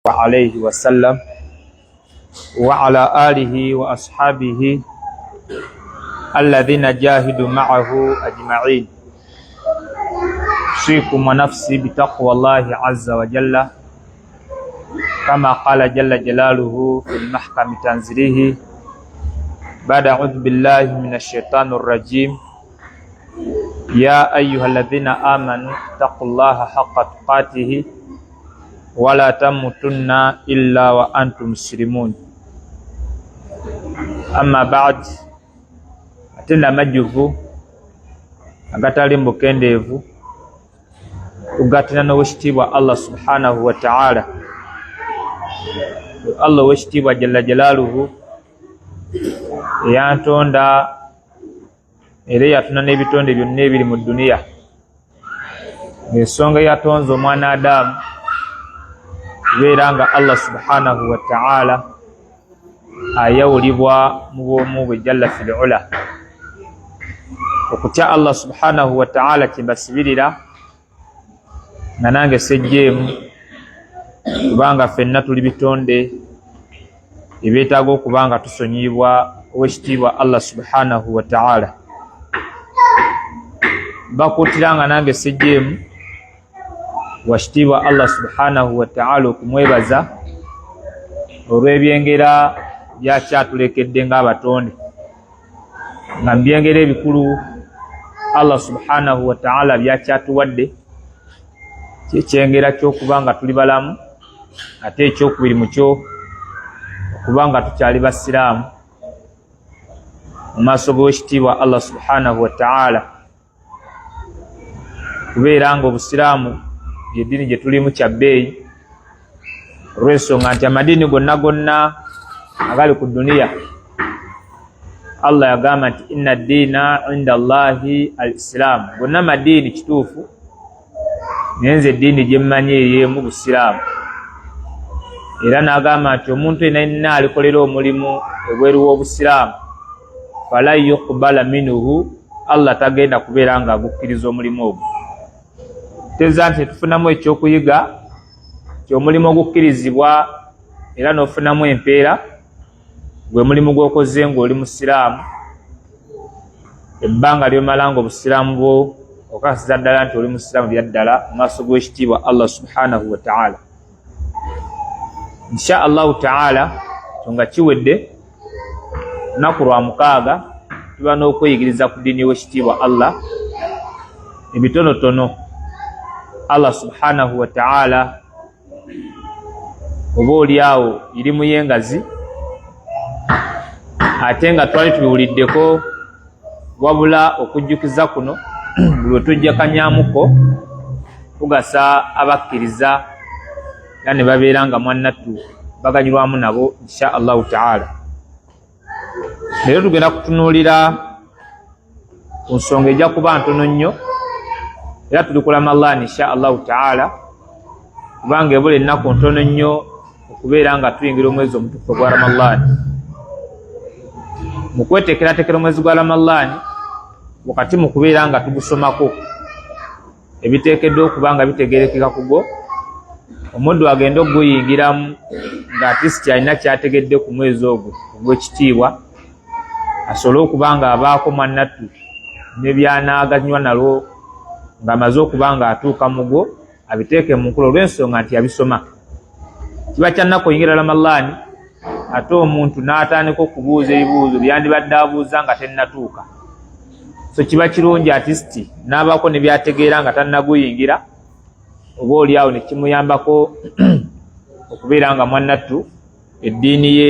عليه وسلم وعلى آله وأصحابه الذين جاهدوا معه أجمعين. أوصيكم ونفسي بتقوى الله عز وجل، كما قال جل جلاله في المحكم تنزيله بعد أعوذ بالله من الشيطان الرجيم: يا أيها الذين آمنوا اتقوا الله حق تقاته wala tamutunna illa wa antum muslimun. Amma ba'd, ate namajjuvu agatali mubukendeevu tugatina n'owekitiibwa Allah subhanahu wa ta'ala. Allah owekitiibwa jalla jalaaluhu eyantonda era eyatuna n'ebitonde byonna ebiri mu dduniya, ng'ensonga eyatonze omwana Adamu kubeera nga Allah subhanahu wa ta'ala ayawulibwa mu bwomu bwe jalla fil ula. Okutya Allah subhanahu wa ta'ala kyembasibirira nga nange sejjeemu, kubanga ffenna tuli bitonde ebyetaaga okuba nga tusonyiyibwa owekitiibwa Allah subhanahu wa ta'ala. Bakuutira nga nange sejjeemu wakitiibwa Allah subhanahu wa ta'ala okumwebaza olw'ebyengera byakyatulekedde ng'abatonde, nga mubyengera ebikulu Allah subhanahu wa ta'ala byakyatuwadde kyekyengera kyokuba nga tuli balamu, ate ekyokubiri mukyo okuba nga tukyali basiraamu mu maaso g'owekitiibwa Allah subhanahu wa ta'ala, kubeera nga obusiraamu yeddiini gye tulimu kya bbeeyi, olw'ensonga nti amadiini gonna gonna agali ku duniya, Allah yagamba nti inna ddiina inda Allahi al islaamu. Gonna madiini kituufu, naye nze eddiini gye mmanyi eyeemu busiraamu. Era n'agamba nti omuntu yenna yenna alikolera omulimu ebweru w'obusiraamu, fala yuqbala minhu, Allah tagenda kubeera nga agukkiriza omulimu ogwo. Teeza nti tufunamu ekyokuyiga nti omulimu ogukkirizibwa era n'ofunamu empeera gwe mulimu gw'okoze ng'oli musiraamu, ebbanga lyomala nga obusiraamu bwo okakasiza ddala nti oli musiraamu bya ddala mu maaso g'ekitiibwa Allah subhanahu wa ta'ala. Insha Allahu ta'ala, kyo nga kiwedde, lunaku lwa mukaaga tuba n'okweyigiriza ku ddiini w'ekitiibwa Allah ebitonotono. Allah subhanahu wa ta'ala oba oli awo irimu y'engazi, ate nga twali tubiwuliddeko, wabula okujjukiza kuno buli lwe tujja kanyamuko tugasa abakkiriza era ne babeera nga mwannattu baganyulwamu nabo insha Allahu ta'ala. Leero tugenda kutunuulira ku nsonga ejja kuba ntono nnyo, era tuli ku Ramadhan insha Allahu ta'ala, kubanga ebula ennaku ntono nnyo okubeera nga tuyingira omwezi omutukufu ogwa Ramadhan. Mu kweteekerateekera omwezi gwa Ramadhan, wakati mu kubeera nga tugusomako ebiteekeddwa okuba nga bitegerekeka kugwo, omuddu agenda okuguyingiramu nga atisiti alina kyategedde ku mwezi ogwo ogw'ekitiibwa, asobole okuba nga abaako mwannattu nebyanaaganywa nalwo ng'amaze okuba nga atuuka mugwo, abiteeke mu nkola, olw'ensonga nti yabisoma. Kiba kya nnaku oyingira Ramadhaani ate omuntu n'atandika okubuuza ebibuuzo byandibadde abuuza nga tennatuuka. So kiba kirungi atisiti n'abaako ne byategeera nga tannaguyingira, oba oli awo ne kimuyambako okubeera nga mwannattu eddiini ye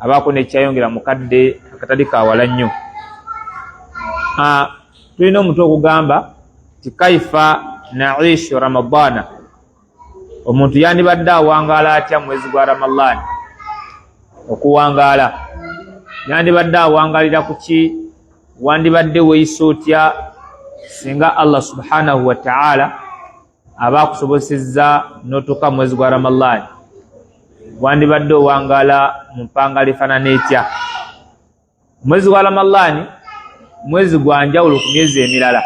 abaako nekyayongera mu kadde akatali kawala nnyo. Tulina omutwe okugamba ti kaifa naishu Ramadana, omuntu yandibadde awangaala atya mwezi gwa Ramadhan? Okuwangaala yandibadde awangaalira ku ki? Wandibadde weeyisa otya singa Allah subhanahu wa ta'ala aba akusobosezza n'otuuka mu mwezi gwa Ramadhan? Wandibadde owangaala mu mpangala efaanana etya? Mwezi gwa Ramadhan mwezi gwa njawulo ku myezi emirala.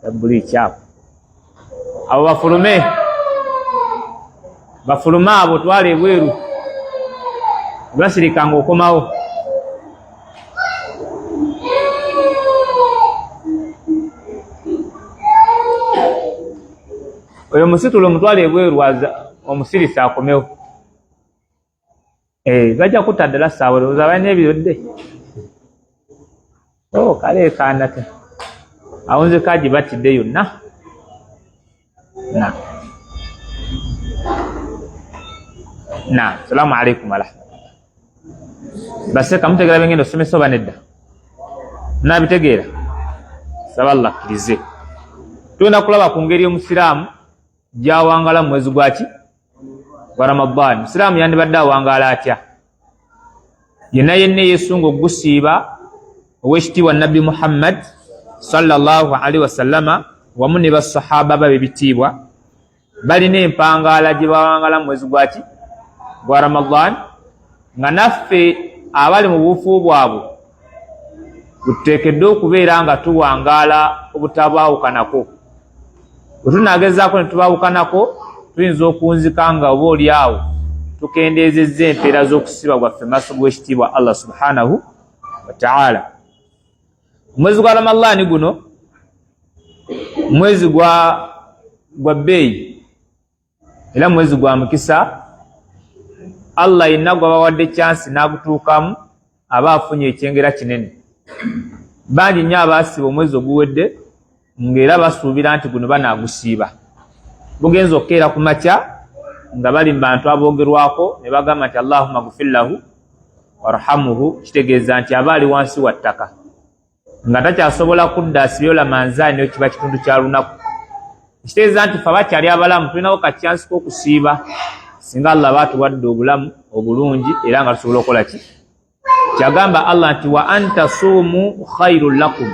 Tabuli ekyapu. Abo bafulume, bafulume abo, twala ebweru, basirika nga okomawo. Oyo musitula omutwala ebweru, omusirisa akomewo. Eh, bajja kutta ddala ssaawa, olowooza balina ebirudde. Oh, kaleekaana te awunze kaagi batidde yonna. Na na salaamu alaikum warahmatullah. Baseka mutegeera bengenda osomesa oba nedda? Nabitegeera, saba Allah akkirize. Tugenda kulaba ku ngeri omusiraamu gyawangala mu mwezi gwaki? Gwa Ramadhan. Musiraamu yandibadde awangaala atya? Yenna yenna eyesunga okugusiiba, owekitiibwa Nabbi Muhammad sallallahu alaihi wasallama wamu ne basahaba babebitiibwa balina empangaala gye bawangala mu mwezi gwaki? Gwa Ramadhan. Nga naffe abali mu buufu bwabwe bututeekeddwa okubeera nga tuwangaala obutabaawukanako. Bwe tunaagezaako ne tubaawukanako, tuyinza okunzika nga oba oli awo tukendeezezza empeera z'okusiba gwaffe maaso g'ekitiibwa Allah subhanahu wataala. Omwezi gwa Ramadhaani guno mwezi gwa bbeeyi era mwezi gwa mukisa. Allah yenna gwabawadde kyansi n'agutuukamu aba afunye ekyengera kinene. Bangi nnyo abaasiba omwezi oguwedde ng'era basuubira nti guno banaagusiiba, bugenza okukeera ku makya nga bali mu bantu aboogerwako ne bagamba nti Allahumma gufir lahu warhamuhu, kitegeeza nti aba ali wansi wa ttaka nga takyasobola kudda asibyola manzaani, nayo kiba kitundu kya lunaku. Ekitegeeza nti fe abakyali abalamu tulinawo kakyansi k'okusiiba singa Allah aba atuwadde obulamu obulungi era nga tusobola okukola ki kyagamba Allah nti wa antasuumu khairun lakum.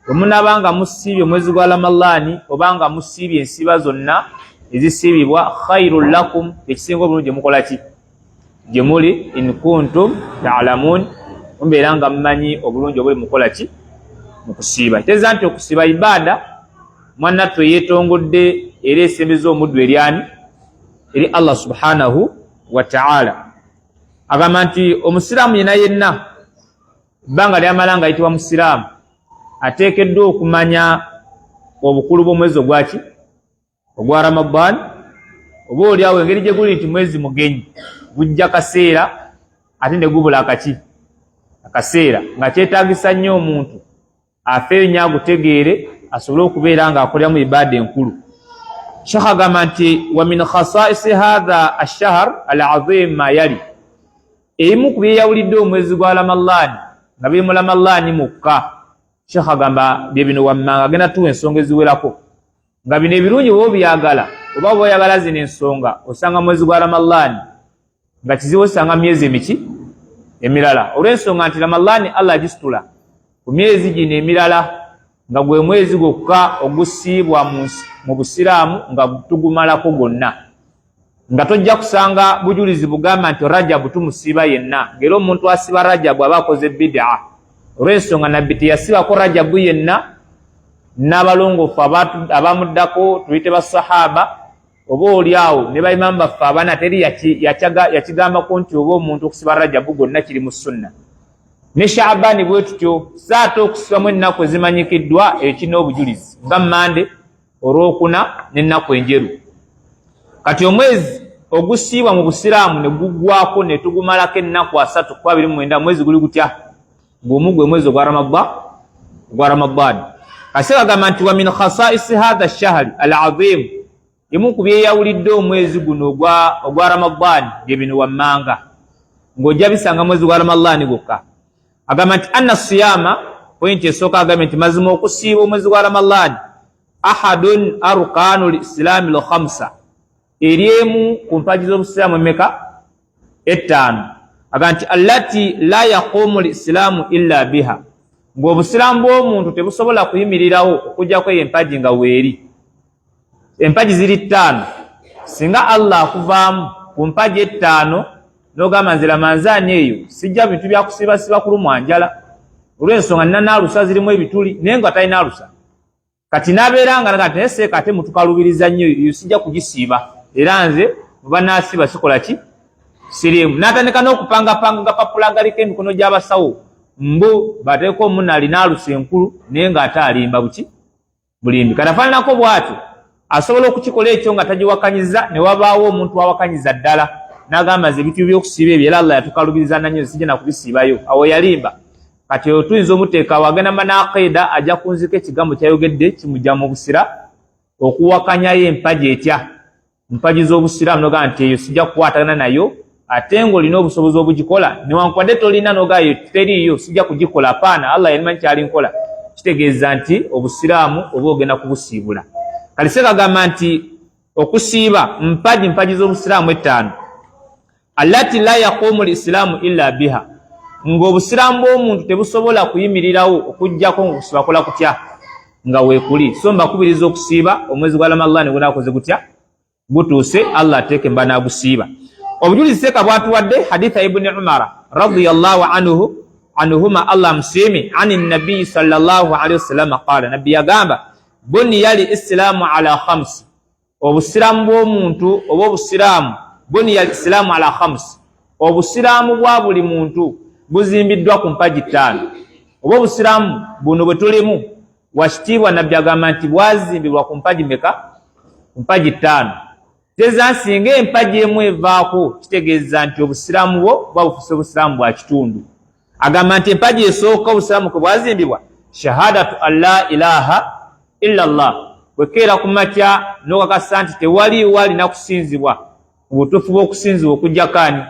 Bwe munaaba nga musiibye omwezi gwa Ramadhaani oba nga musiibye ensiiba zonna ezisiibibwa, khairun lakum, ekisinga obulungi gye mukola ki gye muli, in kuntum taalamun, mubeera nga mumanyi obulungi obuli mukola ki mu kusiiba. Kitegeeza nti okusiiba ibaada mwannattu eyeetongodde era esembeza omuddu eryani? Eri Allah subhanahu wataala. Agamba nti omusiraamu yena yenna ebbanga lyamala nga ayitibwa musiraamu ateekeddwa okumanya obukulu bw'omwezi ogwaki? Ogwa Ramadan. Oba oli awo engeri gye guli nti mwezi mugenyi, gujja kaseera ate ne gubula akaki akaseera, nga kyetaagisa nnyo omuntu afeeyo nnyo agutegeere asobole okubeera ng'akoleramu ibaada enkulu. Shekh agamba nti wa min khasaisi hatha ashahr al azim ma yali, ebimu ku byeyawulidde omwezi gwa Ramadhan nga biri mu Ramadhan mukka. Shekh agamba bye bino wammanga, agenda tuwa ensonga eziwerako nga bino ebirungi oba obyagala oba oba oyagala zino ensonga osanga mwezi gwa Ramadhan, nga kizibu osanga myezi emiki emirala, olw'ensonga nti Ramadhan Allah agisitula ku myezi gino emirala nga gwe mwezi gwokka ogusiibwa mu busiraamu nga tugumalako gwonna, nga tojja kusanga bujulizi bugamba nti Rajabu tumusiiba yenna, ng'era omuntu asiba Rajabu aba akoze bidaa, olw'ensonga Nabbi teyasibako Rajabu yenna n'abalongoofu abamuddako tuyite basahaba oba oli awo ne baimaamu baffe abana, teri yakigambako nti oba omuntu okusiba Rajabu gwonna kiri mu sunna. Ne Shaabani bwe tutyo, saate okusibamu ennaku ezimanyikiddwa ekirina obujulizi nga Mande, Olwokuna n'ennaku enjeru. Kati omwezi ogusiibwa mu busiraamu ne guggwako ne tugumalako ennaku 30 ku 29, mwezi guli gutya? Gumu, gwe mwezi ogwa Ramadhan. Kase bagamba nti wa min khasaisi hatha shahri al azim, emu ku byeyawulidde omwezi guno ogwa Ramadhan bye bino wammanga, ng'ojja bisanga mwezi gwa Ramadhan gwokka. Agamba nti anna siyama, pointi esooka agambye nti mazima okusiiba omwezi gwa Ramadhan ahadun arkanu lislami lkhamsa, eri emu ku mpagi z'obusiraamu emeka? Ettaano. Agamba nti allati la yaqumu lislaamu illa biha, ng'obusiraamu bw'omuntu tebusobola kuyimirirawo okujjako eyo empagi nga weeri. Empagi ziri ttaano. Singa Allah akuvaamu ku mpagi ettaano n'ogamba nze lamanzaani eyo sijja bintu byakusiibasiiba kulumwa njala olw'ensonga nina naalusa zirimu ebituli, naye nga talina alusa. Kati n'abeera nga naga nti naye seeka ate mutukalubiriza nnyo, eyo sijja kugisiiba, era nze muba naasiiba sikola ki, siriimu. N'atandika n'okupangapanga gapapula agaliko emikono gy'abasawo mbu bateeko omunali n'alusa enkulu, naye ng'ate alimba buki bulimbi. Kati afaananako bw'atyo asobola okukikola ekyo nga tagiwakanyiza, ne wabaawo omuntu awakanyiza ddala n'agamba nze ebintu by'okusiiba ebyo era Allah yatukalubiriza nanyo, sijja nakubisiibayo. Awo yalimba. Kati oyo tuyinza omuteeka awo agenda manaqida, ajja kunzika ekigambo kyayogedde kimujja mu busira okuwakanyayo empagi etya, mpagi z'obusiraamu, nogaa nti eyo sijja kukwatagana nayo, ate ng'olina obusobozi obugikola newankubadde tolina, nogaa eyo teriiyo sijja kugikola. Apaana, Allah yalimanyi kyali nkola. Kitegeeza nti obusiraamu oba ogenda kubusiibula. Kali sekagamba nti okusiiba mpagi, mpagi z'obusiraamu ettaano, allati la yaquumu lislaamu illa biha, ng'obusiraamu bw'omuntu tebusobola kuyimirirawo okuggyako ng'okusiiba kola kutya nga weekuli. So mbakubiriza okusiiba omwezi gwa Ramadhani gunakoze gutya gutuuse, Allah ateeke mba n'agusiiba. Obujulizi seeka bwatuwadde haditha Ibuni Umara radiyallahu anhu anhuma, Allah amusiime, ani nabiyi sallallahu alaihi wasallama qala, nabbi yagamba buniya li islaamu ala khamsi, obusiraamu bw'omuntu oba obusiraamu buniya lislaamu ala khamsi, obusiraamu bwa buli muntu buzimbiddwa ku mpagi ttaano. Oba obusiraamu buno bwe tulimu wakitiibwa, nabbi agamba nti bwazimbibwa ku mpagi meka? Ku mpagi ttaano. Teza singa empagi emu evaako, kitegeeza nti obusiraamu bwo buba bufuuse obusiraamu bwa kitundu. Agamba nti empagi esooka obusiraamu kwe bwazimbibwa shahadatu an la ilaha illa llah, bwekeera ku makya n'okakasa nti tewaliiwo alina kusinzibwa mu butuufu bw'okusinzibwa okujjako ani?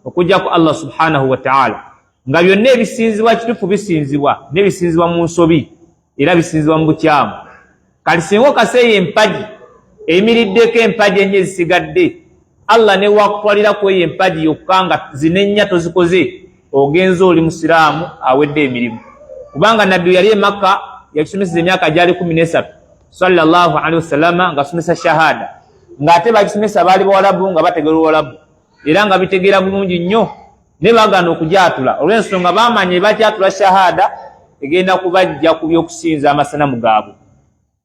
Okujjako Allah subhanahu wataala, nga byonna ebisinzibwa kituufu bisinzibwa n'ebisinzibwa mu nsobi era bisinzibwa mu bukyamu. Kati singa okaseeyo empagi eyimiriddeko empagi ennya ezisigadde, Allah newakutwalira ku eyo empagi yokka nga zino ennya tozikoze, ogenze oli musiraamu awedde emirimu. Kubanga nabbi yali e Makka yakisomeseza emyaka gyali 13 sallallahu alaihi wasallama, ng'asomesa shahada, ng'ate bagisomesa baali bawalabu nga bategeera oluwalabu era nga bitegeera bulungi nnyo, naye bagaana okugyatula olw'ensonga bamanya ebakyatula shahada egenda kubajja ku by'okusinza amasanamu gaabwe.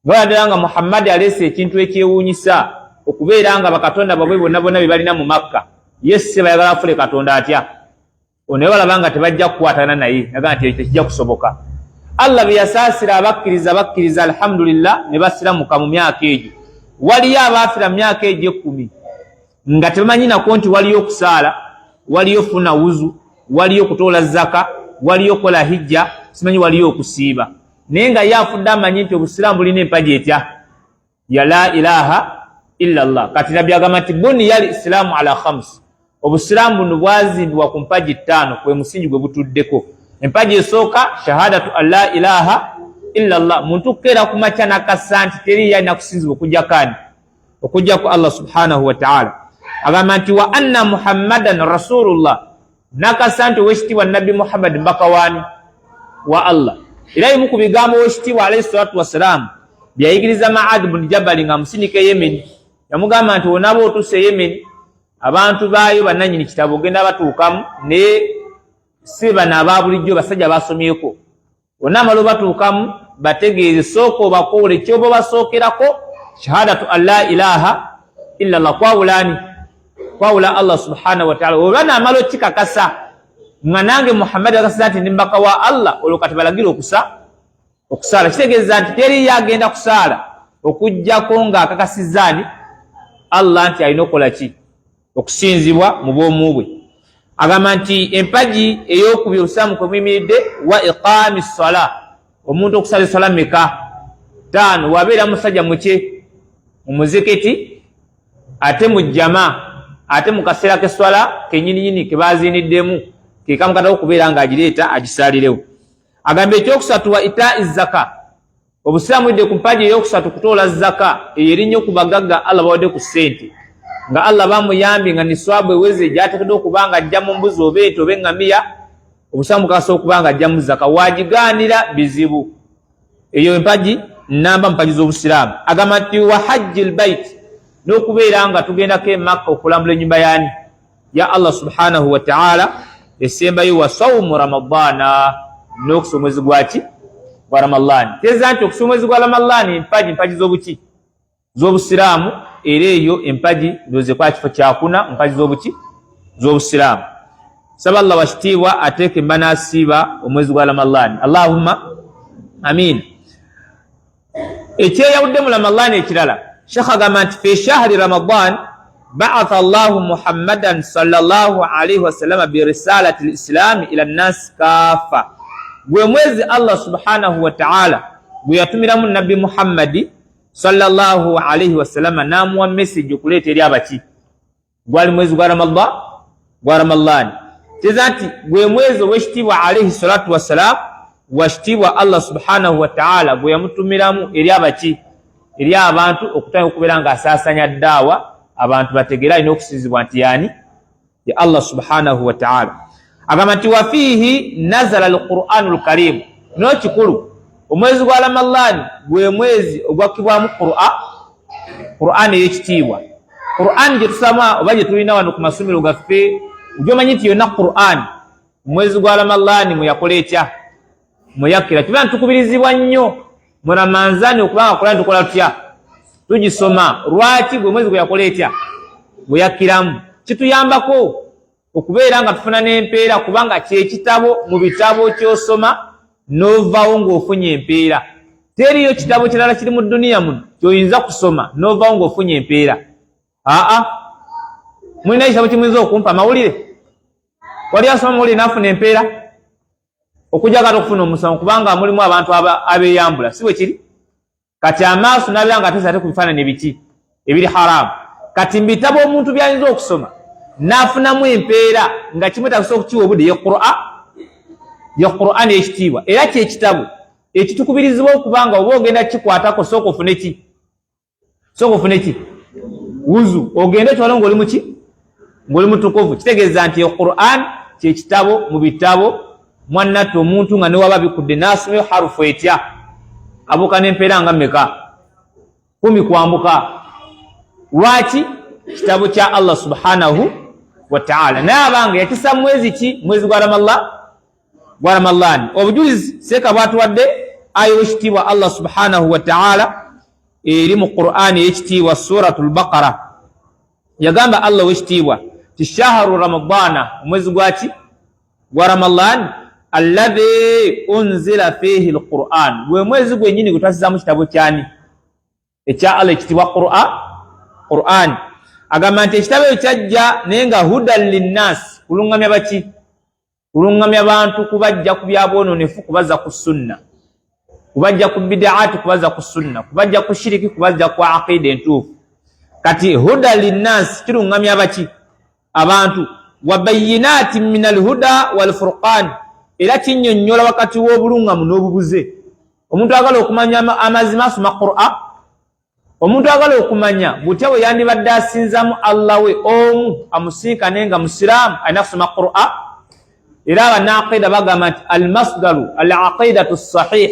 Nga ddala nga Muhammadi aleese ekintu ekyewuunyisa okubeera nga bakatonda baabwe bonna bonna be balina mu Makka, ye se bayagala afule katonda atya ono? Balaba nga tebajja kukwatana naye, naga nti ekyo tekijja kusoboka. Allah bye yasaasira abakkiriza, bakkiriza alhamdulillah, ne basiramuka mu myaka egyo. Waliyo abaafira mu myaka egyo 10 nga tebamanyi nako nti waliyo okusaala, waliyo funa wuzu, waliyo okutoola zaka, waliyo okukola hijja, simanyi waliyo okusiiba, naye nga ye afudde amanyi nti obusiraamu bulina empagi etya ya la ilaha illa llah. Kati nabbi agamba nti buniya l islaamu ala khams, obusiraamu buno bwazimbibwa ku mpagi ttaano, kwe musingi gwe butuddeko. Empagi esooka shahadatu an la ilaha illa llah, muntu kukeera ku makya nakasa nti teriyo alina kusinzibwa okujjako ani? Okujjako Allah subhanahu wataala. Agamba nti wa anna muhammadan rasulullah, nakasa nti owekitiibwa nabbi Muhammad mbaka waani? Wa Allah. Era bimu ku bigambo owekitiibwa alaihi salatu wassalaamu byeyayigiriza Maad buni Jabali nga amusindika e Yemeni, yamugamba nti onaaba otuuse e Yemeni, abantu baayo bannanyini kitabo ogenda batuukamu, naye si bano aba bulijjo, basajja basomyeko. Onaamala obatuukamu bategeeze, sooka obakoole kyoba obasookerako shahadatu an la ilaha illa llah, kwawula ani? Kwawula Allah subhanahu wataala. Oba naamala okikakasa nga nange Muhammadi akakasa nti ndi mbaka wa Allah, olwo kati balagire okusaala. Kitegeeza nti teriyo agenda kusaala okujjako ng'akakasizza ani? Allah nti alina okukola ki? Okusinzibwa mu bwomu bwe. Agamba nti empagi ey'okubiri obusiraamu kwe buyimiridde wa iqaami ssala, omuntu okusala eswala meka? Ttaano. Wabeera musajja muki? Mu muzikiti, ate mu jjama, ate mu kaseera k'esswala kenyininyini ke baziiniddemu, ke kamukatako okubeera ng'agireeta agisaalirewo. Agamba ekyokusatu wa itaai zaka, obusiraamu budde ku mpagi eyokusatu kutoola zaka, eyo eri nnyo ku bagagga Allah bawadde ku ssente, nga Allah bamuyambye nga niswabu eweze gyateekeddwa okuba nga ajja mu mbuzi oba ente oba eŋŋamiya, obusiraamu bukakasa okuba nga ajjamu zaka, wagigaanira bizibu. Eyo empagi namba mpagi z'obusiraamu. Agamba nti wa hajji lbait, n'okubeera nga tugendako e Makka okulambula ennyumba yaani? Ya Allah subhanahu wataala. Esembayo wa saumu Ramadaana, n'okusa omwezi gwaki? Gwa Ramalani. Teeza nti okusoma omwezi gwa Ramalani mpagi, mpagi z'obuki? Z'obusiraamu. Era eyo empagi ndowooza ekola kifo kyakuna mpagi z'obuki? Z'obusiraamu. Saba Allah wakitiibwa ateeke mbanaasiiba omwezi gwa Ramalani. Allahumma amin. Ekyeyawudde mu Ramalani ekirala, shekh agamba nti fi shahri Ramadan baatha Allahu Muhammadan sallallahu alaihi wasallama birisalati lislami ila nnasi kaafa. Gwe mwezi Allah subhanahu wataala gwe yatumiramu Nabbi Muhammadi sallallahu alaihi wasallama n'amuwa message okuleeta eri abaki. Gwali mwezi gwa Ramadan, gwa Ramadhani. Kitegeeza nti gwe mwezi ow'ekitiibwa alaihi salatu wassalam wakitiibwa Allah subhanahu wataala gwe yamutumiramu eri abaki? Eri abantu, okutandika okubeera nga asaasanya ddaawa abantu bategere alina okusinzibwa nti yaani? Ya Allah subhanahu wataala. Agamba nti wafiihi nazala alquranu lkarimu. Nokikulu, omwezi gwa Ramadhani gwe mwezi ogwakkibwamu Qur'an ey'ekitiibwa, Qur'an gye tusoma oba gye tulina wano ku masomero gaffe, gyomanyi nti yonna Qur'an omwezi gwa Ramadhani mwe yakola etya? Mweyakkira. Kiba ntukubirizibwa nnyo mu Ramanzani okubanga Qur'an tukola tutya? Tugisoma. Lwaki? Gwe mwezi gwe yakola etya? Gwe yakkiramu. Kituyambako okubeera nga tufuna n'empeera, kubanga kyekitabo mu bitabo ky'osoma n'ovaawo ng'ofunye empeera. Teriyo kitabo kirala kiri mu duniya muno kyoyinza kusoma n'ovaawo ng'ofunye empeera. Aa, mulina ekitabo kimuyinza okumpa amawulire? Wali asoma amawulire n'afuna empeera? Okujjako ate okufuna omusango, kubanga mulimu abantu abeeyambula, si bwe kiri? Kati amaaso n'abeera nga ateesa ate ku bifaananyi ebiki ebiri haramu. Kati mbitabo omuntu byayinza okusoma n'afunamu empeera nga kimwetagisa okukiwa obudde ye Qur'an, ye Qur'an ey'ekitiibwa. Era kyekitabo ekitukubirizibwa okuba nga oba ogenda kikwatako sooka ofune ki? Sooka ofune ki? Wuzu, ogende otwale ng'oli muki? Ng'oli mutukuvu. Kitegeeza nti Qur'an kyekitabo mu bitabo mwannattu omuntu nga newaba bikudde n'asomayo harufu etya abuuka n'empeera nga meka? 10 kwambuka. Lwaki? Kitabo kya Allah subhanahu wataala. Naye abange, yakisa mwezi ki? Mwezi gwa Ramallah, gwa Ramadhani. Obujulizi seeka bwatuwadde aya wekitiibwa Allah subhanahu wataala eri mu Qur'ani ey'ekitiibwa, Suratu Lbaqara. Yagamba Allah wekitiibwa ti shahru Ramadana, omwezi gwaki? Gwa Ramadan, alladhi unzila fihi lquran, gwe mwezi gwenyini gwe twasizamu kitabo kyani? Ekya Allah ekitibwa Quran. Agamba nti ekitabo ekyo kyajja naye nga hudan linnasi, kulungamya baki? Kulungamya bantu, kubajja ku byabwononefu kubaza ku sunna, kubajja ku bidaati kubaza ku sunna, kubajja ku shiriki kubajja ku aqida entuufu. Kati huda linnasi kirungamya baki? Abantu. Wabayinaati min alhuda walfurqan, era kinnyonnyola wakati w'obulungamu n'obubuze. Omuntu agala okumanya amazima asoma Quran. Omuntu agala okumanya butya bwe yandibadde asinzamu Allah we omu amusinkane nga musiraamu alina kusoma Quran. Era abanaqida bagamba nti almasdaru al aqidatu sahih,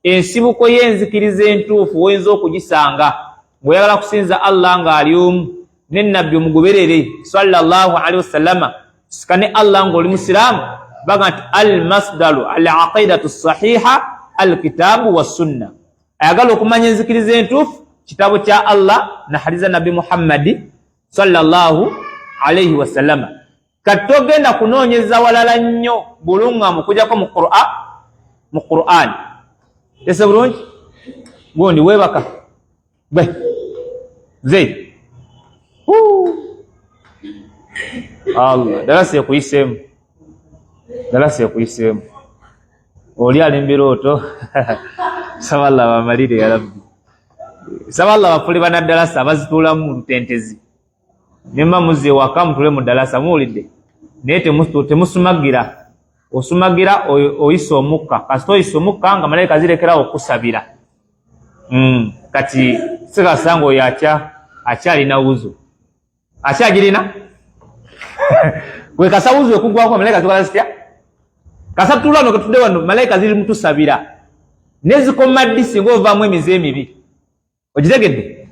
ensibuko y'enzikiriza entuufu woyinza okugisanga ng'oyagala kusinza Allah ng'ali omu ne nabbi omugoberere sallallahu alaihi wasallama, sikane Allah ng'oli musiraamu, baga nti almasdaru al aqidatu sahiha alkitabu wassunna. Ayagala okumanya enzikiriza entuufu, kitabo kya Allah na hadiza Nabbi Muhammadi sallallahu alaihi wasallama. Kati togenda kunoonyeza walala nnyo buluŋŋamu kujjako mu Qur'an, mu Qur'an. Ese bulungi gundi weebaka gwe ze Allah dalasi ekuyiseemu, dalasi ekuyiseemu, oli ali mubirooto. Saba Allah bamalire, ya Rabbi. Saba Allah bafule banaddalasa abazituulamu lutentezi. Nemba muzze ewaka mutule mu ddalasa muwulidde, naye temusumagira. Osumagira oyisa omukka, kasita oyisa omukka nga malayika zirekerawo okusabira. Kati sikasanga oyo akyalina wuzu, akyagirina gwe kasa wuzu ekugwako malayika zikola zitya? Kasa tutula wano ketudde wano, malayika ziri mutusabira nezikoma ddi singa ovaamu emize emibi? Ogitegedde?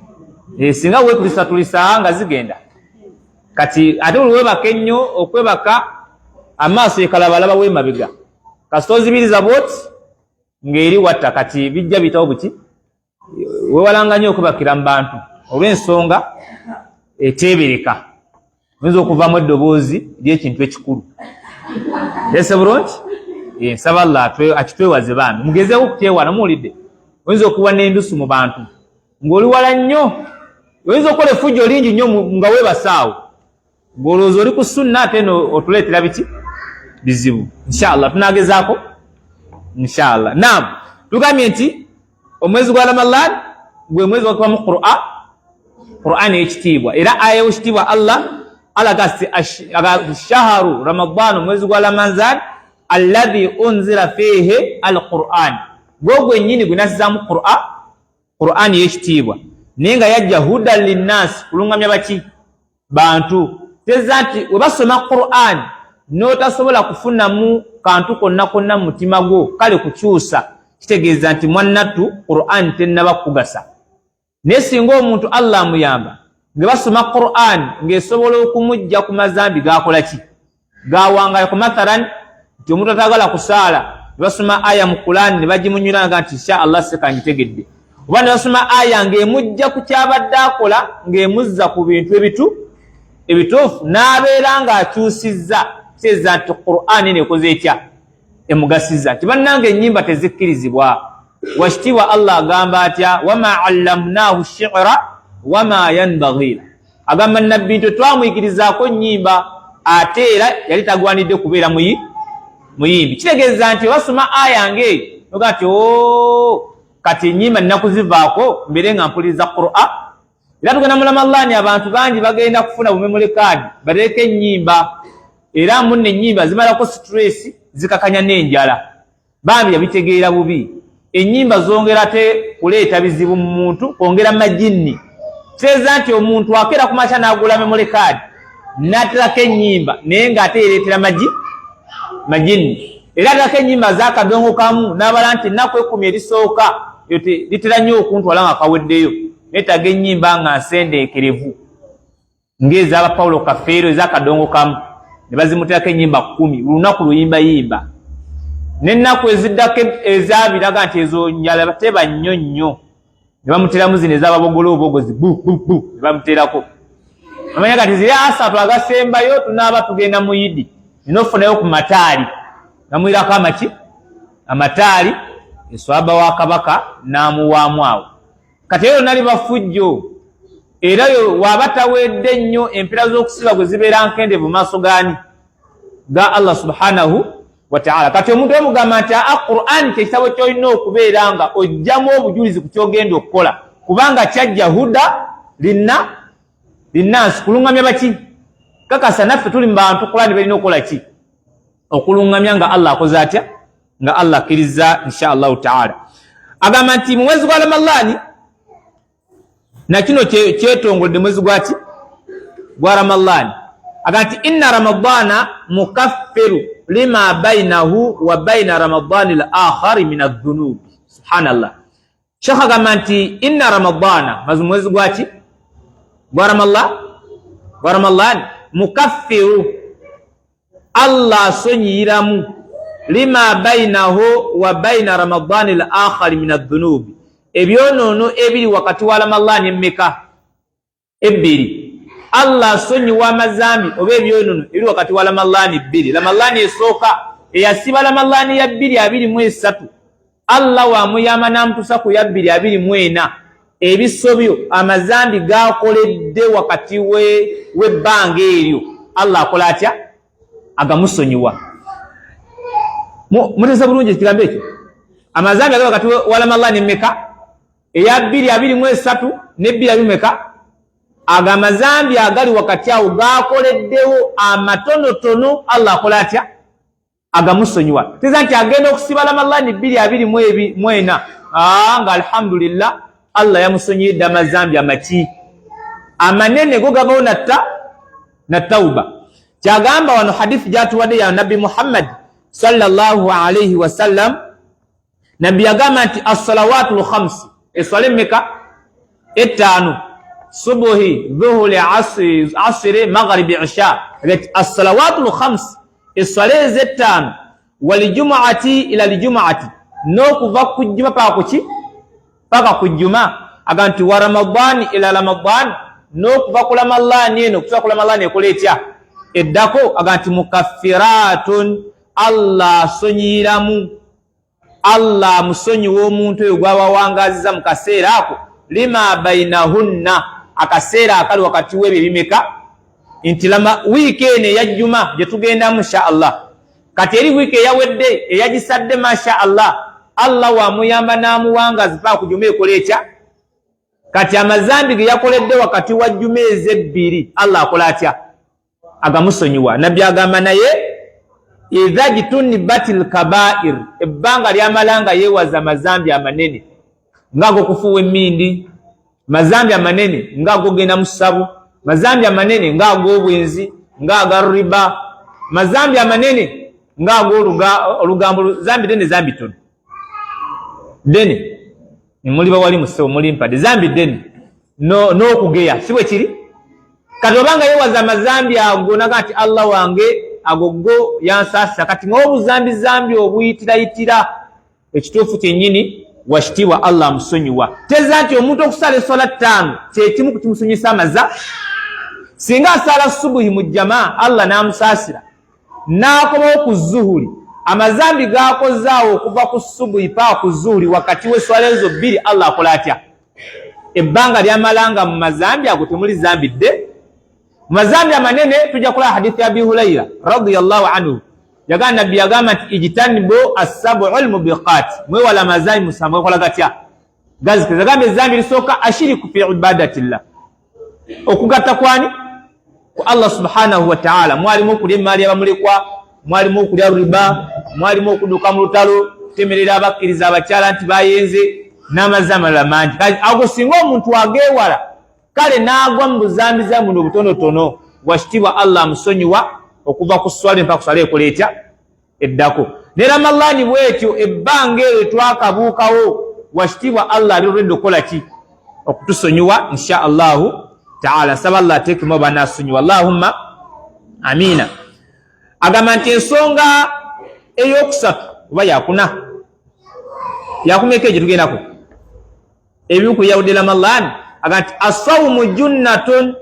Singa wetulisatulisa nga zigenda. Kati ate buli webaka ennyo, okwebaka amaaso ekalabalaba wemabega, kasita ozibiriza bwoti. Ng'eri watta kati bijja biyitawo buki, wewalanga nnyo okwebakira mu bantu olw'ensonga eteebereka, oyinza okuvamu eddoboozi ly'ekintu ekikulu. Ese bulungi, eh, nsaba Allah akitwewaze. Bambi mugezeeko okukyewala. Muwulidde? Oyinza okuwa n'endusu mu bantu ng'oli wala nnyo, oyinza okukola effujjo lingi nnyo nga weebasaawo, ng'olowooza oli ku sunna, ate no otuleetera biki bizibu. Inshallah tunagezaako, inshallah. Naam, tugambye nti omwezi gwa Ramadan gwe mwezi gwakubamu Qur'an, Qur'an ey'ekitiibwa, era aya y'ekitiibwa Allah alaga shaharu Ramadan, omwezi gwa Ramadan, alladhi unzila fihi al Qur'an, gwo gwennyini gwe nassizaamu Qur'an, Qur'an y'ekitiibwa, naye nga yajja hudan linnasi, kulungamya baki? Bantu. Teza nti we basoma Qur'an n'otasobola kufunamu kantu konna konna mu mutima gwo, kale kukyusa, kitegeeza nti mwannattu Qur'an tennaba kukugasa. Naye singa omuntu Allah amuyamba nga basoma Qur'an ng'esobola okumujja ku mazambi gakola ki, gawangayo, mathalan nti omuntu atagala kusaala, ne basoma aya mu Qur'an ne bagimunyula nga nti insha Allah sekangitegedde, oba ne basoma aya ng'emujja ku kyabadde akola, ng'emuzza ku bintu ebitu ebituufu, n'abeera ng'akyusizza, kitegeeza nti Qur'an eno ekoze etya? Emugasizza. Nti bannange, ennyimba tezikkirizibwa. Wakitiibwa Allah agamba atya? Wama allamnahu shira wama yanbaghi, agamba nabbi nti twamuyigirizaako nnyimba, ate era yali tagwanidde kubeera muyi muyimbi. Kitegeeza nti basoma aya ngaeyo noga nti o kati ennyimba nina kuzivaako mbeere nga mpuliriza Qur'an. Era tugenda mu Ramadhani, abantu bangi bagenda kufuna bu memory card bateeko ennyimba, era munno ennyimba zimalako stress, zikakanya n'enjala. Bambi yabitegeera bubi. Ennyimba zongera te kuleeta bizibu mu muntu, kwongera majinni. Kitegeeza nti omuntu akeera ku makya n'agula memory card n'aterako ennyimba, naye ng'ate yereetera magi majinni. Era aterako ennyimba z'akadongo kamu n'abala nti ennaku 10 erisooka litera nnyo okuntwala nga kaweddeyo, neetaaga ennyimba nga nsendeekerevu ng'ezaaba Paulo Kafeero ez'akadongo kamu, ne bazimuteerako ennyimba 10 lunaku luyimbayimba, n'ennaku eziddako ezabiraga nti ezo njala teba nnyo nnyo, ne bamuteeramu zino ez'ababogolo obubogozi bu bu bu, ne bamuteerako. Amanya kati ziri 30 agasembayo tunaaba tugenda mu Yidi, nina ofunayo ku mataali, namwirako amaki amataali, eswaba wa kabaka n'amuwaamu awo. Kati eyo nali bafujjo, era yo waba tawedde nnyo, empera z'okusiba gwe zibeera nkendevu mu maaso gaani? Ga Allah subhanahu wa taala. Kati omuntu omugamba nti aa, Quran kyekitabo kyolina okubeera nga ojjamu obujulizi ku kyogenda okukola, kubanga kyajja huda linna linnansi, kulungamya baki? Kakasa naffe tuli mu bantu Quran balina okukola ki? Okulungamya, nga Allah akoze atya? Nga Allah akkiriza, insha Allahu taala. Agamba nti mu mwezi gwa Ramalani, nakino kyetongoledde mwezi gwaki? Gwa Ramalani. Agamba nti inna Ramadana mukaffiru lima bainahu wa baina Ramadani l akhari min adhunubi. Subhanallah, shekh agamba nti inna Ramadana, mazi mwezi gwaki? Gwa Ramala, gwa Ramalani, mukaffiru, Allah asonyiyiramu, lima bainahu wa baina Ramadani l akhari min adhunubi, ebyonoono ebiri wakati wa Ramadani emmeka? Ebbiri. Allah asonyiwa amazambi oba ebyonoono ebiri wakati wa Ramadani bbiri. Ramadani esooka, eyasiba Ramadani ya 2023, Allah wamuyamba n'amutuusa ku ya 2024, ebisobyo, amazambi gakoledde wakati w'ebbanga eryo, Allah akola atya? Agamusonyiwa. Mutese bulungi ekigambo ekyo? Amazambi agali wakati wa Ramadani emmeka? Eya 2023 ne bbiri abiri meka. Ago amazambi agali wakati awo gakoleddewo amatonotono, Allah akola atya? Agamusonyiwa. Teza nti agenda okusiba Ramadani 2024 nga alhamdulillah, Allah yamusonyiyidde amazambi amaki amanene go gavawo natta na tauba. Kyagamba wano, hadithi gyatuwadde ya Nabbi Muhammad sallallahu alaihi wasallam, nabbi yagamba nti assalawatu lkhamsi, eswala emmeka? Ettaano: subuhi, dhuhuri, asiri, magharibi, isha. Assalawatu lkhamsi, eswala ezettaano, waljumuati ila ljumuati, N'okuva ku jjuma paka kuki, paka ku jjuma. Aga nti wa Ramadani ila Ramadani, n'okuva ku Ramadani eno okutuuka ku Ramadani ekola etya eddako. Aga nti mukaffiratun, Allah asonyiyiramu, Allah amusonyiwa omuntu oyo gwabawangaziza mu kaseera ako, lima bainahunna, akaseera akali wakati w'ebyo ebimeka. Nti lama wiiki eno eyajjuma gye tugendamu insha Allah, kati eri wiiki eyawedde eyagisadde, masha Allah, Allah wamuyamba n'amuwangazi paka ku juma ekola etya. Kati amazambi ge yakoledde wakati wa juma ezebbiri, Allah akola atya? Agamusonyiwa. Nabbi agamba naye idha jitunibat lkabair, ebbanga lyamala nga yeewaza amazambi amanene nga agokufuuwa emmindi, mazambi amanene nga agogenda mu ssabo, mazambi amanene nga ag'obwenzi, nga aga riba, mazambi amanene nga ag'olugambo, zambi dene, zambi tono dene, muli bawali musewo muli mpadde zambi dene n'okugeya, si bwe kiri? Kati obanga yewaza amazambi ago naga nti Allah wange ago go yansaasira, kati ng'obuzambi zambi obuyitirayitira, ekituufu kyennyini wakitiibwa Allah amusonyiwa. Teza nti omuntu okusala eswala 5 kyekimu ku kimusonyisa amaza. Singa asala subuhi mu jama, Allah n'amusaasira n'akomawo ku zuhuri, amazambi gakozaawo okuva ku subuhi paka ku zuhuri wakati w'eswala ezo 2, Allah akola atya? Ebbanga lyamalanga mu mazambi ago temuli zambi dde. Mu mazambi amanene tujja kulaba hadithi ya Abi Huraira radiyallahu anhu, yagamba nabbi yagamba nti ijtanibu assabu lmubiqat, mwewala amazambi 7 gakola gatya? Gazikiriza. Yagamba ezambi lisooka ashiriku fi ibadatillah, okugatta kwani ku Allah subhanahu wa ta'ala. Mwalimu okulya emaali y'abamulekwa, mwalimu okulya riba, mwalimu okudduka mu lutalo, kutemerera abakkiriza abakyala nti bayenze, n'amazzi amalala mangi. Ago singa omuntu ageewala kale n'agwa mu buzambi za buno obutonotono, wakitiibwa Allah amusonyiwa okuva ku swala mpaka ku swala ekola etya eddako. Ne Ramadani bwetyo, ebbanga eryo twakabuukawo, wakitiibwa Allah ali olwedde okukola ki? Okutusonyiwa insha Allahu taala. Nsaba Allah ateekemu abanaasonyiwa, Allahumma amiina. Agamba nti ensonga eyokusatu oba yakuna yakumeka egyo tugendako ebimu ku yawudde Ramadani, agamba nti asawumu junnatun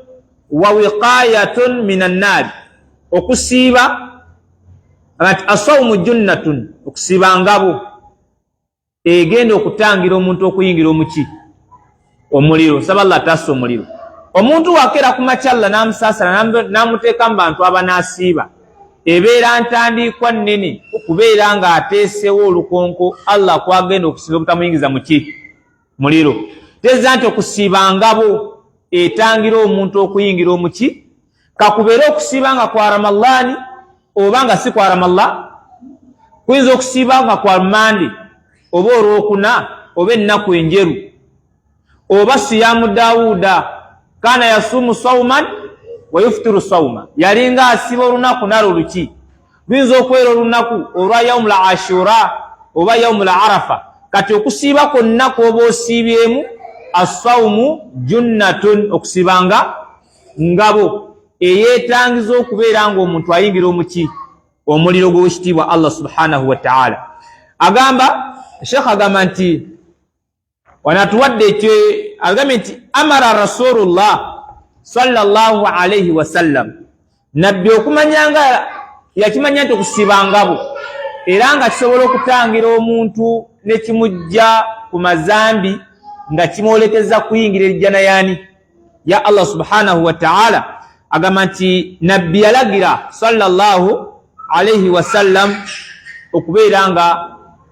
wa wiqayatun min annaari, okusiiba. Agamba nti asawumu junnatun, okusiiba ngabo egenda okutangira omuntu okuyingira omuki omuliro. Nsaba Allah ataasa omuliro. Omuntu wakeera ku makya Allah n'amusaasira n'amuteeka mu bantu abanaasiiba, ebeera ntandikwa nnene okubeera ng'ateesewo olukonko Allah kwagenda okusiiba obutamuyingiza muki muliro. Teeza nti okusiiba ngabo etangira omuntu okuyingira omuki, kakubeere okusiiba nga kwa Ramadani oba nga si kwa Ramadani. Kuyinza okusiiba nga kwa Mande oba olwokuna oba ennaku enjeru oba siyamu Dawuda, kana yasumu sauman wa yuftiru sauma, yalinga asiba olunaku nalo luki. Luyinza okubeera olunaku olwa yaumul ashura oba yaumul arafa. Kati okusiiba kwonna kwoba osiibyemu, asaumu junnatun, okusiiba nga ngabo eyeetangiza okubeera ng'omuntu ayingira omuki omuliro gw'ekitiibwa Allah subhanahu wa ta'ala. Agamba Sheikh, agamba nti wanatuwadde ekyo, agambye nti amara Rasulullah sallallahu alaihi wasallam, nabbi okumanya nga yakimanya nti okusiba ngabo era nga kisobola okutangira omuntu nekimujja ku mazambi nga kimwolekeza kuyingira ejjana yani ya Allah subhanahu wa ta'ala. Agamba nti nabbi yalagira sallallahu alaihi wasallam okubeera nga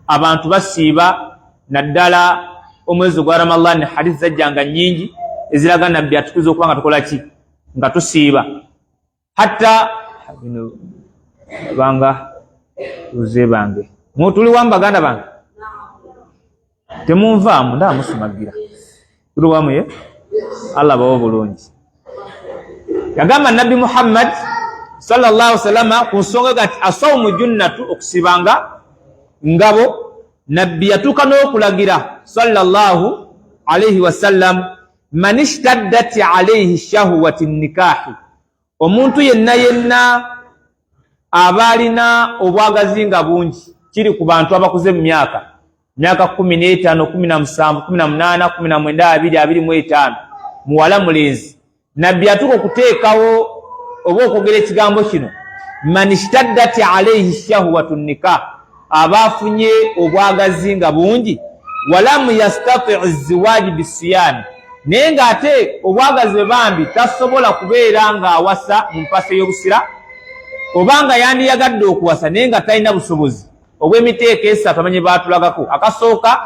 abantu basiiba naddala omwezi ogwa Ramadhan. Hadithi zajjanga nnyingi eziraga nabbi atukuza okuba nga tukola ki? Nga tusiiba. Hatta bino banga uze bange mutuli wamu, baganda bange temunvaamu, ndaba musumagira, tuli wamu. Ye Allah bawo bulungi. Yagamba nabbi Muhammad sallallahu salama ku nsonga ga nti asawumu junnatu, okusibanga ngabo. Nabbi yatuuka n'okulagira sallallahu alaihi wasallam, man ishtaddat alaihi shahwati nikahi, omuntu yenna yenna aba alina obwagazi nga bungi, kiri ku bantu abakuze mu myaka. Myaka 15, 17, 18, 19, 20, 25, muwala, mulenzi, Nabbi atuuka okuteekawo oba okwogera ekigambo kino, man ishtaddat alaihi shahwatu nikah, aba afunye obwagazi nga bungi, walamu yastati ziwaji bisiyami, naye ng'ate obwagazi bwe bambi tasobola kubeera ng'awasa mu mpasa ey'obusira, oba nga yandiyagadde okuwasa naye nga talina busobozi obw'emiteeko esatu amanye baatulagako. Akasooka,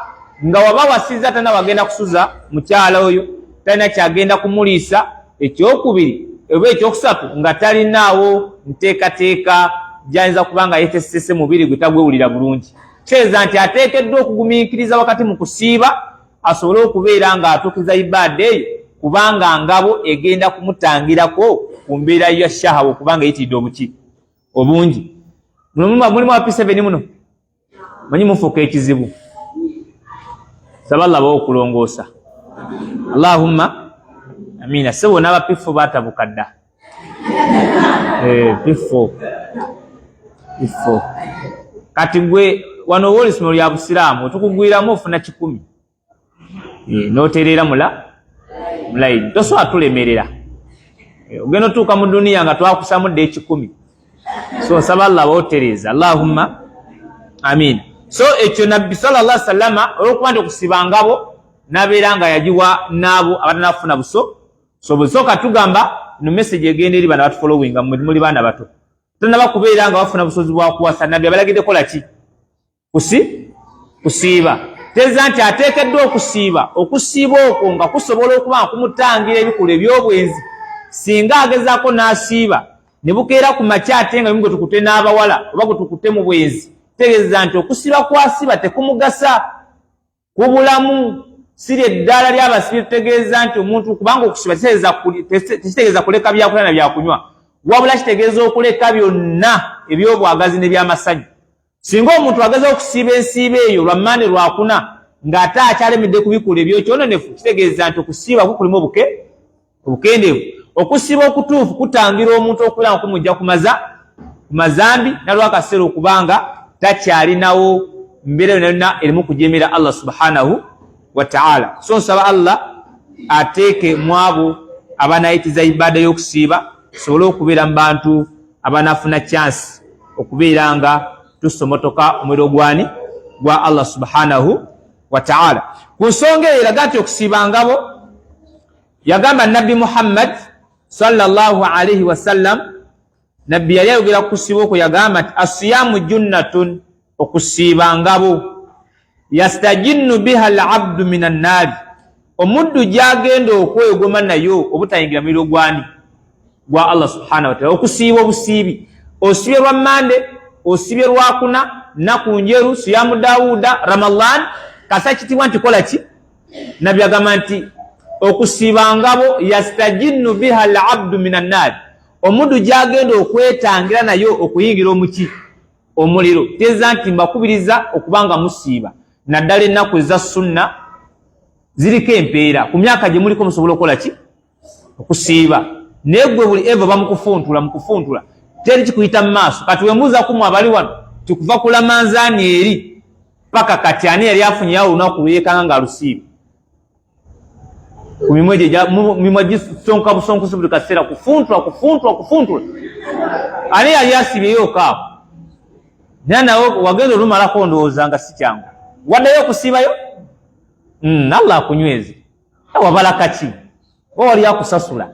nga waba wasiza talina wagenda kusuza mukyala oyo, talina kyagenda kumuliisa. Ekyokubiri oba ekyokusatu, nga talinaawo nteekateeka gyayinza kuba nga yetesese mubiri gwe tagwewulira bulungi, kitegeeza nti ateekeddwa okugumiikiriza wakati mu kusiiba asobole okubeera ng'atuukiriza ibaada eyo, kubanga ngabo egenda kumutangirako ku mbeera ya shahawa okubanga eyitiridde obuki obungi. Mulimu aba P7 muno, manyi mufuuka ekizibu. Saba Allah bawo okulongoosa. Allahumma amina. Sebo n'aba P4 batabuka dda. P4, P4. Kati gwe wano oba olisomero lya Busiraamu, otukugwiramu ofuna 100, n'otereera mula mulayini, tosobola tulemerera. Ogenda otuuka mu duniya nga twakusamu dda 100. So nsaba Allah baotereeza. Allahumma amin. So ekyo Nabbi sallallahu sallama, olwokuba nti okusiba ngabo, nabeera nga yagiwa n'abo abatanafuna buso sobuzi. So katugamba no message egenda eri bana batufollowinga, muli baana bato, tonaba kubeera nga bafuna busozi bwakuwasa, Nabbi abalagidde kola ki? Kusiiba. Teeza nti ateekeddwa okusiiba, okusiiba okwo nga kusobola okuba nga kumutangira ebikolwa eby'obwenzi. Singa agezaako n'asiiba ne bukeera ku makya ate nga bimu gwe tukute n'abawala oba gwe tukute mu bwenzi, tegeeza nti okusiiba kwasiiba tekumugasa ku bulamu. Siri eddaala ly'abasibi tutegeeza nti omuntu, kubanga okusiba tekitegeeza kuleka byakulya na byakunywa, wabula kitegeeza okuleka byonna eby'obwagazi n'ebyamasanyu. Singa omuntu ageza okusiiba ensiiba eyo lwa Mande, Lwakuna, ng'ate akyalemedde ku bikolwa ebyokyononefu, kitegeeza nti okusiiba kwe kulimu obukendeevu. Okusiiba okutuufu kutangira omuntu okubeera nga kumujja ku mazambi nalwakaseera okubanga takyalinawo mbeera yonna yonna erimu kujemera Allah subhanahu wa ta'ala. So nsaba Allah ateeke mu abo abanayitiza ibaada y'okusiiba, tusobole okubeera mu bantu abanafuna chance okubeera nga tusomotoka omuliro gwani? Gwa Allah subhanahu wa ta'ala. Ku nsonga eyo eraga nti okusiiba ngabo, yagamba Nabbi Muhammad sallallahu alaihi wasallam, Nabbi yali ayogera ku kusiiba okwo, yagamba nti asiyamu junnatun, okusiiba ngabo, yastajinnu biha alabdu min annaari, omuddu gyagenda okwegoma nayo obutayingira muliro gwani? Gwa Allah subhanahu wataala. Okusiiba obusiibi, osibye lwa Mande, osibye Lwakuna, nnaku njeru, siyamu Dawuda, Ramadan, kasa kitibwa nti kola ki? Nabbi agamba nti okusiiba ngabo, yastajinnu biha alabdu min annaari, omuddu gyagenda okwetangira nayo okuyingira omuki? Omuliro. Teeza nti mbakubiriza okuba nga musiiba, naddala ennaku eza sunna ziriko empeera. Ku myaka gye muliko musobola okukola ki? Okusiiba. Naye gwe buli eva bamukufuntula mukufuntula, teri kikuyita mu maaso. Kati wembuuza kumu abali wano, tikuva ku Lamanzaani eri paka kati, ani yali afunyeyawo olunaku lweyekanga nga alusiiba? Ku mimwa egyo, mimwa gisonka busonkosi buli kaseera, kufuntula, kufuntula, kufuntula. Ani yali asibyeyo okaawo? Naye nawe wagenda olumalako, ndowooza nga si kyangu. Waddayo okusiibayo? Allah akunyweze. Wabala kaki oba wali akusasula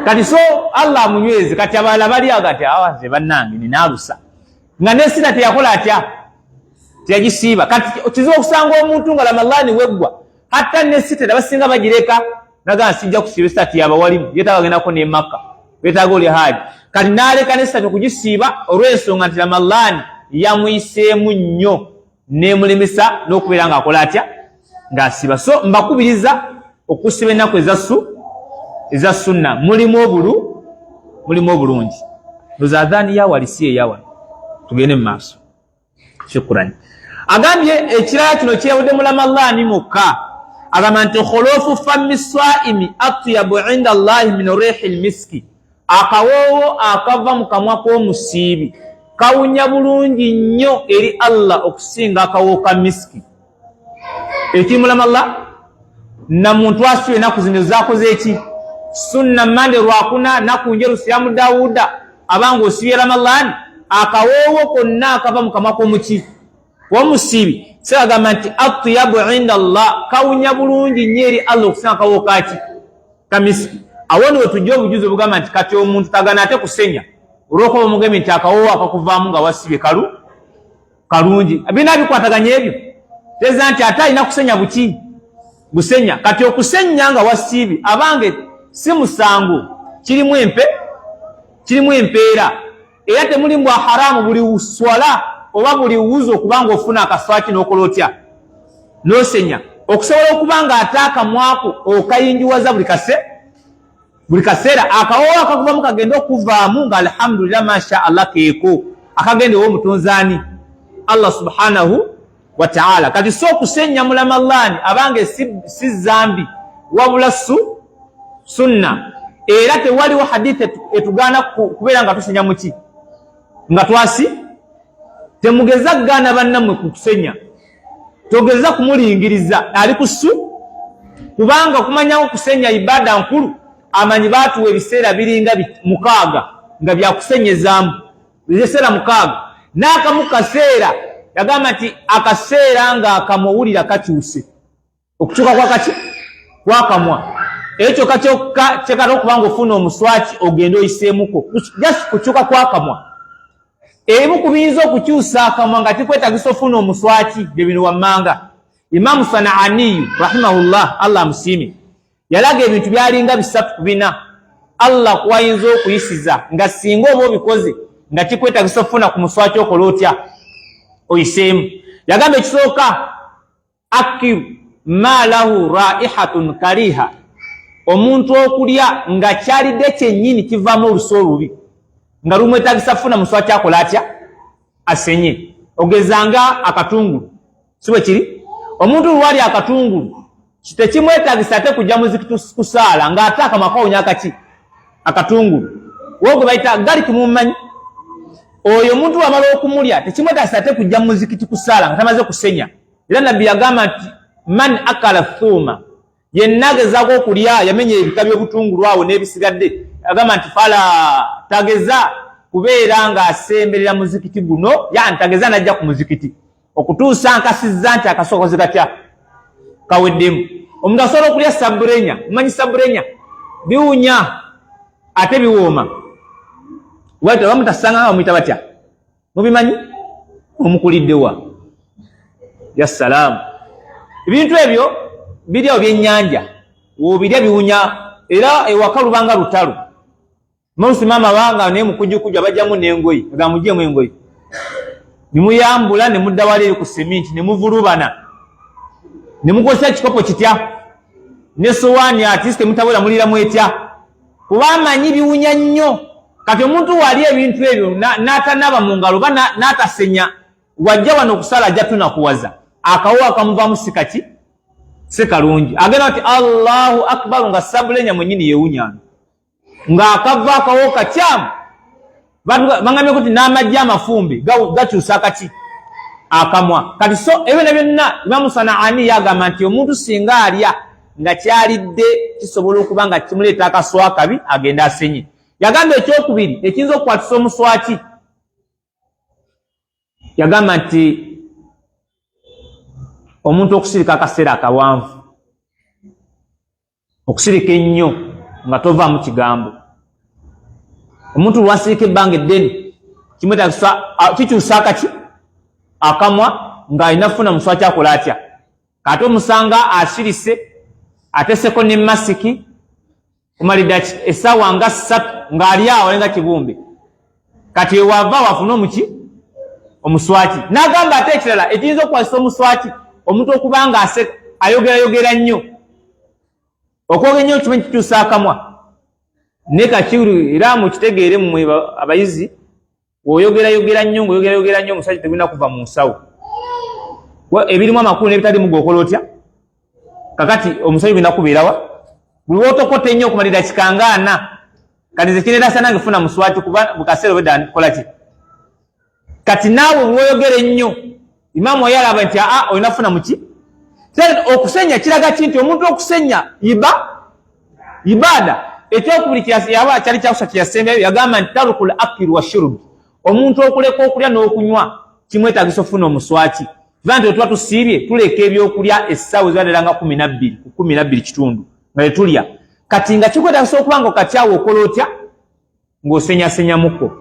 kati? So Allah amunyweze. Kati abalala bali ago ati awaze bannange ninaalusa nga nesina teyakola atya? Teyagisiiba. Kati kizibu okusanga omuntu nga Ramadhani weggwa hatta nesitera basinga bagireka, nagaa sijja kusiiba esitati yabawalimu, yetaaga agendako nemakka, wetaaga oli haji. Kati naleka nesitati okugisiiba olw'ensonga nti Ramadhani yamuyiseemu nnyo nemulemesa n'okubeera ng'akola atya? Ng'asiba. So mbakubiriza okusiba ennaku eza sunna, mulimu obulu mulimu obulungi. Ndoza adhaani yawali si eyawano, tugende mu maaso. Shukran. Agambye ekirala kino kyeyawudde mu Ramadhaani mukka, agamba nti khulufu fami saimi atyabu inda Allahi min rihi lmiski, akawoowo akava mu kamwa k'omusiibi. Kawunya bulungi nnyo eri Allah okusinga akawo ka miski. Ekiri mulamallah na muntu asiba enaku zino zakoze eki sunna mande lwakuna naku njeru siyamu Dawuda, abanga osibye Ramalani, akawoowo konna akava mu kamwa k'omuki omusiibi segagamba nti atyabu inda Allah, kawunya bulungi nnyo eri Allah okusinga akawoowo kaki kamisiki. Awo niwe tujja obujuzi obugamba nti kati omuntu tagana ate kusenya olwokuba omugambye nti akawoowo akakuvaamu nga wasibye kalu kalungi. Bina bikwataganya ebyo teza nti ate alina kusenya buki busenya. Kati okusenya nga wasiibye abange si musango, kirimu empe kirimu empeera, era temuli mbwa haramu buli swala oba buli wuzu okubanga ofuna akaswaki n'okola otya n'osenya, okusobola okuba nga ate akamwako okayingiwaza buli kase buli kaseera akawoowo akakuvamu kagenda okuvaamu nga alhamdulillah masha Allah keeko akagenda ew'omutonzi ani Allah subhanahu wa ta'ala. Kati so okusenya mulamallani abange si zambi wabula su sunna, era tewaliwo hadithi etugaana kubeera nga tusenya muki nga twasi. Temugeza kugaana bannammwe ku kusenya, togeza kumulingiriza ali kusu, kubanga okumanyawo okusenya ibada nkulu. Amanyi baatuwa ebiseera biringa 6 nga byakusenyezaamu, ebiseera 6 n'akamu kaseera yagamba nti akaseera nga akamuwulira kakyuse okukyuka kwakaki kwakamwa, ekyo kyokka kyokka kyekata okuba nga ofuna omuswaki ogende oyiseemuko just kukyuka kwakamwa. Ebimu ku biyinza okukyusa akamwa nga kikwetagisa ofuna omuswaki bye bino wammanga. Imamu Sanaaniyu rahimahullah, Allah amusiime, yalaga ebintu byalinga 3 ku 4 Allah kuwayinza okuyisiza nga singa oba obikoze nga kikwetagisa ofuna ku muswaki okola otya oyiseemu. Yagamba ekisooka, akiru ma lahu raihatun kariha, omuntu okulya nga kyalidde kyennyini kivaamu olusu olubi nga lumwetagisa funa muswaki akola atya asenye. Ogezanga akatungulu, si bwe kiri? Omuntu lwali akatungulu tekimwetagisa ate kujja muzikiti kusaala ng'ate akamwa kawunya akaki akatungulu wo gwe bayita galiki mumumanyi oyo omuntu wamala okumulya tekimwetagisa ate kujja muzikiti kusaala nga tamaze kusenya. Era Nabbi yagamba nti man akala thuuma, yenna agezaako okulya yamenya ebika by'obutungulu awo n'ebisigadde, agamba nti fala tageza kubeera ng'asemberera muzikiti guno, yani tageza najja ku muzikiti okutuusa nkasizza nti akasokozi katya kaweddemu. Omuntu asobola okulya saburenya, mumanyi saburenya biwunya ate biwooma, bamutasanga nga bamuyita batya mubimanyi omukuliddewa ya salaamu. Ebintu ebyo biri awo byennyanja wobirya biwunya, era ewaka lubanga lutalo. Mausi maama banga naye mukujukuju abajjamu n'engoye, aga muggyemu engoye ne muyambula ne mudda wali eri ku seminti ne muvulubana ne mukozesa ekikopo kitya ne sowaani atisi temutabula muliramu etya, kuba amanyi biwunya nnyo. Kati omuntu wali ebintu ebyo n'atanaaba mu ngalo oba n'atasenya, wajja wano okusala ajja tunakuwaza akawo akamuvaamu si kaki si kalungi. Agenda nti Allahu akbar nga sabulenya mwennyini yewunyana ng'akava akawo kakyamu. Bangambye kuti n'amajji amafumbe gakyusa akaki akamwa. Kati so ebyo na byonna Imamu Sanaani yagamba nti omuntu singa alya nga kyalidde kisobola okuba nga kimuleeta akaswa akabi agenda asenye. Yagamba ekyokubiri ekiyinza okukwatisa omuswaki, yagamba nti omuntu okusirika akaseera akawanvu, okusirika ennyo nga tovaamu kigambo. Omuntu lwasirika ebbanga eddene kimwetagisa kikyusa akaki akamwa ng'alina kufuna muswaki akola atya. Kati omusanga asirise ateseko ne masiki kumalidde essaawa nga 3 ng'ali awo alinga kibumbe. Kati ewava wafune omuki omuswaki. N'agamba ate ekirala ekiyinza okukwasisa omuswaki, omuntu okuba nga ayogerayogera nnyo, okwogera ennyo kimanyi kikyusa akamwa. Ne kakiru era mukitegeere mmwe abayizi, bw'oyogerayogera nnyo ng'oyogerayogera nnyo omuswaki tegulina kuva mu nsawo, ebirimu amakulu n'ebitalimu gwokola otya. Kakati omuswaki gulina kubeerawa buli lw'otokota ennyo okumalira kika nga 4. Kati nze kineerasa nange funa muswaki kuba mu kaseera obedda nkola ki. Kati naawe bwoyogera ennyo, imaamu oyo alaba nti aa, olina funa muki. Okusenya kiraga ki? Nti omuntu okusenya iba ibaada. Ekyokubiri yaba kyali kyakusa kyeyasembyayo, yagamba nti tarukul akil wa shurubi, omuntu okuleka okulya n'okunywa kimwetagisa okufuna omuswaki. Kiba nti otuba tusiibye, tuleka ebyokulya essaawa eziba ddala nga 12 ku 12 kitundu nga tetulya. Kati nga kikwetagisa okuba nga okatyawo, okola otya? Ng'osenyasenyamuko.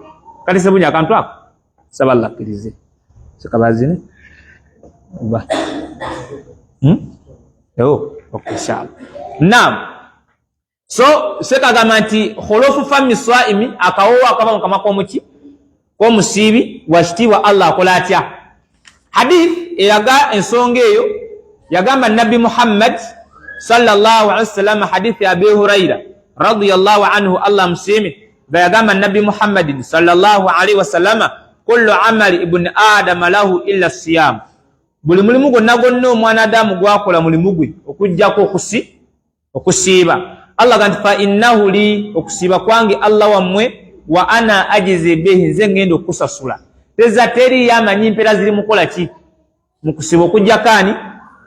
Kati sebunya akantu ako, saba Allah akkirize sekabazine oba Oh, okay, inshallah. Naam. So sekagamba nti khulufu fami swaimi, akawoowo akava mu kamwa k'omuki, k'omusiibi, wakitiibwa. Allah akola atya? Hadith eraga ensonga eyo, yagamba Nabbi Muhammad sallallahu alaihi wasallam, hadithi ya Abi Huraira radiyallahu anhu, Allah musiime, nga yagamba Nabbi Muhammadin sallallahu alaihi wasallama, kullu amali ibuni adama lahu illa siyam, buli mulimu gwonna gwonna omwana Adamu gwakola mulimu gwe okugjako okusiiba. Allah ga nti fa innahu li, okusiiba kwange Allah wammwe, wa ana ajizi bihi, nze ngenda okukusasula. Teza teriyo amanyi mpeera ziri mukola ki mukusiiba okugjako ani?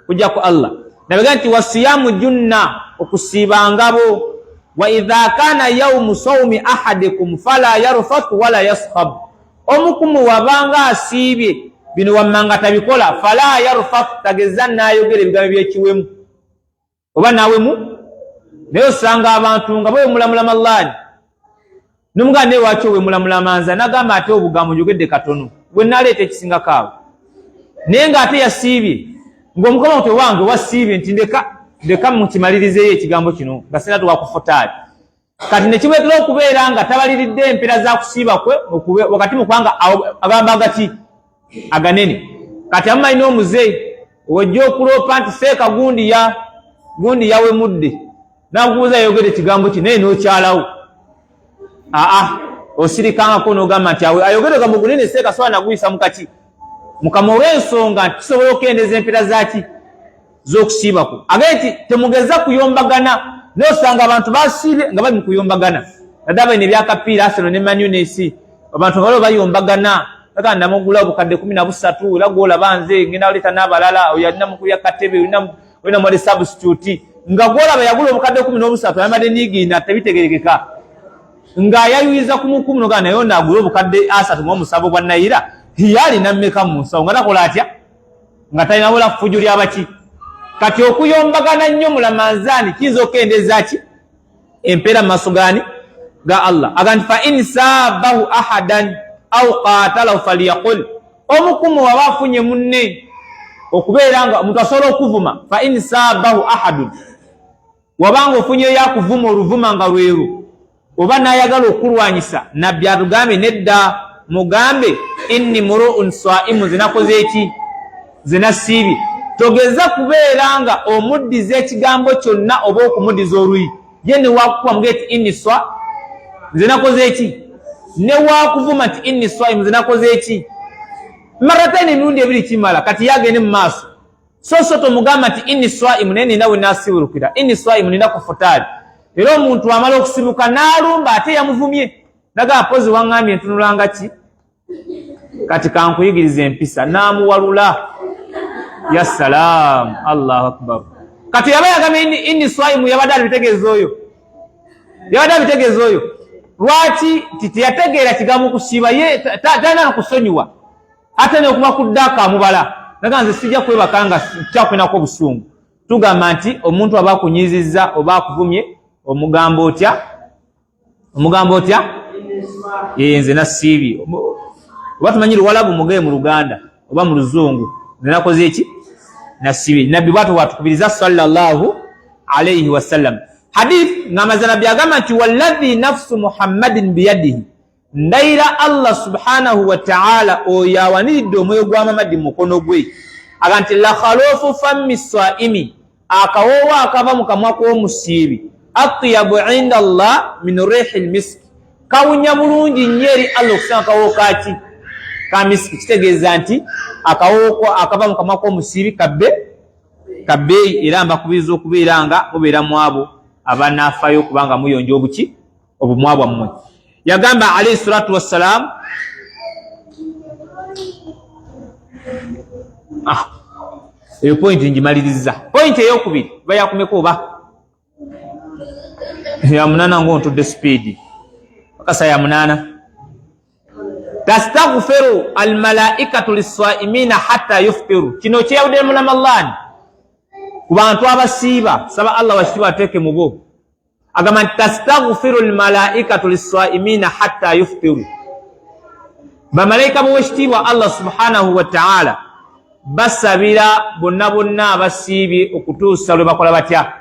Kujjako Allah. Nabega nti wasiyamu junna, okusiiba ngabo. Wa idha kana yaumu saumi ahadikum fala yarfath wala yaskhab, omukumu wabanga asiibye bino wammanga tabikola, fala yarfath, tageza n'ayogera ebigambo by'ekiwemu oba naawemu. Naye osanga abantu nga bwemulamulamallaani nomugamba, naye waki owemulamulamanza? Nagamba ate obugambo njogedde katono, bwe naleeta ekisingako awo. Naye ng'ate yasiibye, ng'omukama te wange wasiibye nti ndeka ndeka mukimalirizeeyo ekigambo kino nga sinatuka ku futaali. Kati nekimuleetera okubeera nga tabaliridde empeera za kusiiba kwe wakati mu kubanga agamba agaki aganene. Kati amumalina omuze wejja okuloopa nti seeka gundi ya gundi yawemudde, nakubuuza yayogera ekigambo ki, naye n'okyalawo aa osirikangako n'ogamba nti awe ayogere gambo gunene, seeka sobola naguyisa mukaki mukama, olw'ensonga nti kisobola okukendeeza empeera zaki z'okusiibako. Agee nti temugeza kuyombagana, naye osanga abantu basiibye nga bali mu kuyombagana, naddala balina ebyakapiira, Arsenal ne Man U nesi, abantu nga baliwo bayombagana, aga namugula obukadde 13, era gwolaba nze ngenda leeta n'abalala, oyo alina mukubya katebe, olina mwali substitute, nga gwolaba yagula obukadde 13 ayambadde nigiina tebitegerekeka, ng'ayayuyiza ku mukumu nogaa, naye ono agula obukadde 37 bwa nayira, ye alina mmeka mu nsawo? Nga takola atya? Nga talina bula ffuju lyabaki. Kati okuyombagana nnyo mu Lamanzaani kiyinza okukendeeza ki? Empeera mu maaso gaani? Ga Allah. Aga nti fa in saabahu ahadan au qatalahu falyaqul, omukumu waba afunye munne okubeera nga omuntu asobola okuvuma, fa in saabahu ahadun, wabanga ofunyeyo akuvuma oluvuma nga lweru oba n'ayagala okulwanyisa, Nabbi atugambye nedda, mugambe inni muruun saimu, nze nakoze eki? Nze nasiibye. Togeza kubeera nga omuddiza ekigambo kyonna oba okumuddiza oluyi. Ye newakukuba muge ti inni swa, nze nakoze eki? Newakuvuma nti inni swaimu, nze nakoze eki? Marataini, emirundi ebiri kimala. Kati yagende mu maaso. So tomugamba nti inni swaimu, naye nina we nasiwulukira, inni swaimu, nina ku futaali. Era omuntu amala okusibuka n'alumba ate yamuvumye, naga pozi waŋŋambye ntunulanga ki, kati kankuyigiriza empisa, n'amuwalula. Ya salaamu, Allahu akbar. Kati yaba yagambye inni swaimu, yabadde abitegeeza oyo, yabadde abitegeeza oyo. Lwaki? Ti teyategeera kigambo kusiiba, ye talina nakusonyiwa, ate nekuba ku ddaaka amubala, naga nze sijja kwebaka nga kyakulinako obusungu. Tugamba nti omuntu aba akunyizizza oba akuvumye, omugamba otya? Omugamba otya? Nze nasiibye. Oba tumanyi Luwalabu, mugaye mu Luganda oba mu Luzungu, nze nakoze eki? Nasiibye. Nabbi bwatyo bwatukubiriza sallallahu alaihi wasallam. Hadith ng'amaze, Nabbi agamba nti walladhi nafsu Muhammadin biyadihi, ndayira Allah subhanahu wa taala oyo awaniridde omwoyo gwa Mamadi mu mukono gwe, aga nti la khalufu fammi saimi, akawoowo akava mu kamwa k'omusiibi, atyabu inda Allah min rihi lmiski, kawunya bulungi nnyo eri Allah okusinga akawoowo kaki? Ka misiki. Kitegeeza nti akawoowo akava mu kamwa k'omusiibi kabbe kabbeeyi, era mbakubiriza okubeera nga mubeera mu abo abanaafayo okubanga muyonja obuki obumwa bwammwe. Yagamba alaihi salatu wassalam, Ah, eyo pointi ngimaliriza. Pointi eyokubiri bayakumeka oba ya munana, ngaontudde sipiidi akasa ya munana. Tastaghfiru almalaikatu lissaimina hatta yuftiru. Kino kyeyawudde mu Ramadhan ku bantu abasiiba. Saba Allah wakitiibwa ateeke mubo. Agamba nti tastaghfiru almalaikatu lissaimina hatta yuftiru, bamalayika b'owekitiibwa Allah subhanahu wa ta'ala basabira bonna bonna abasiibye okutuusa lwe bakola batya,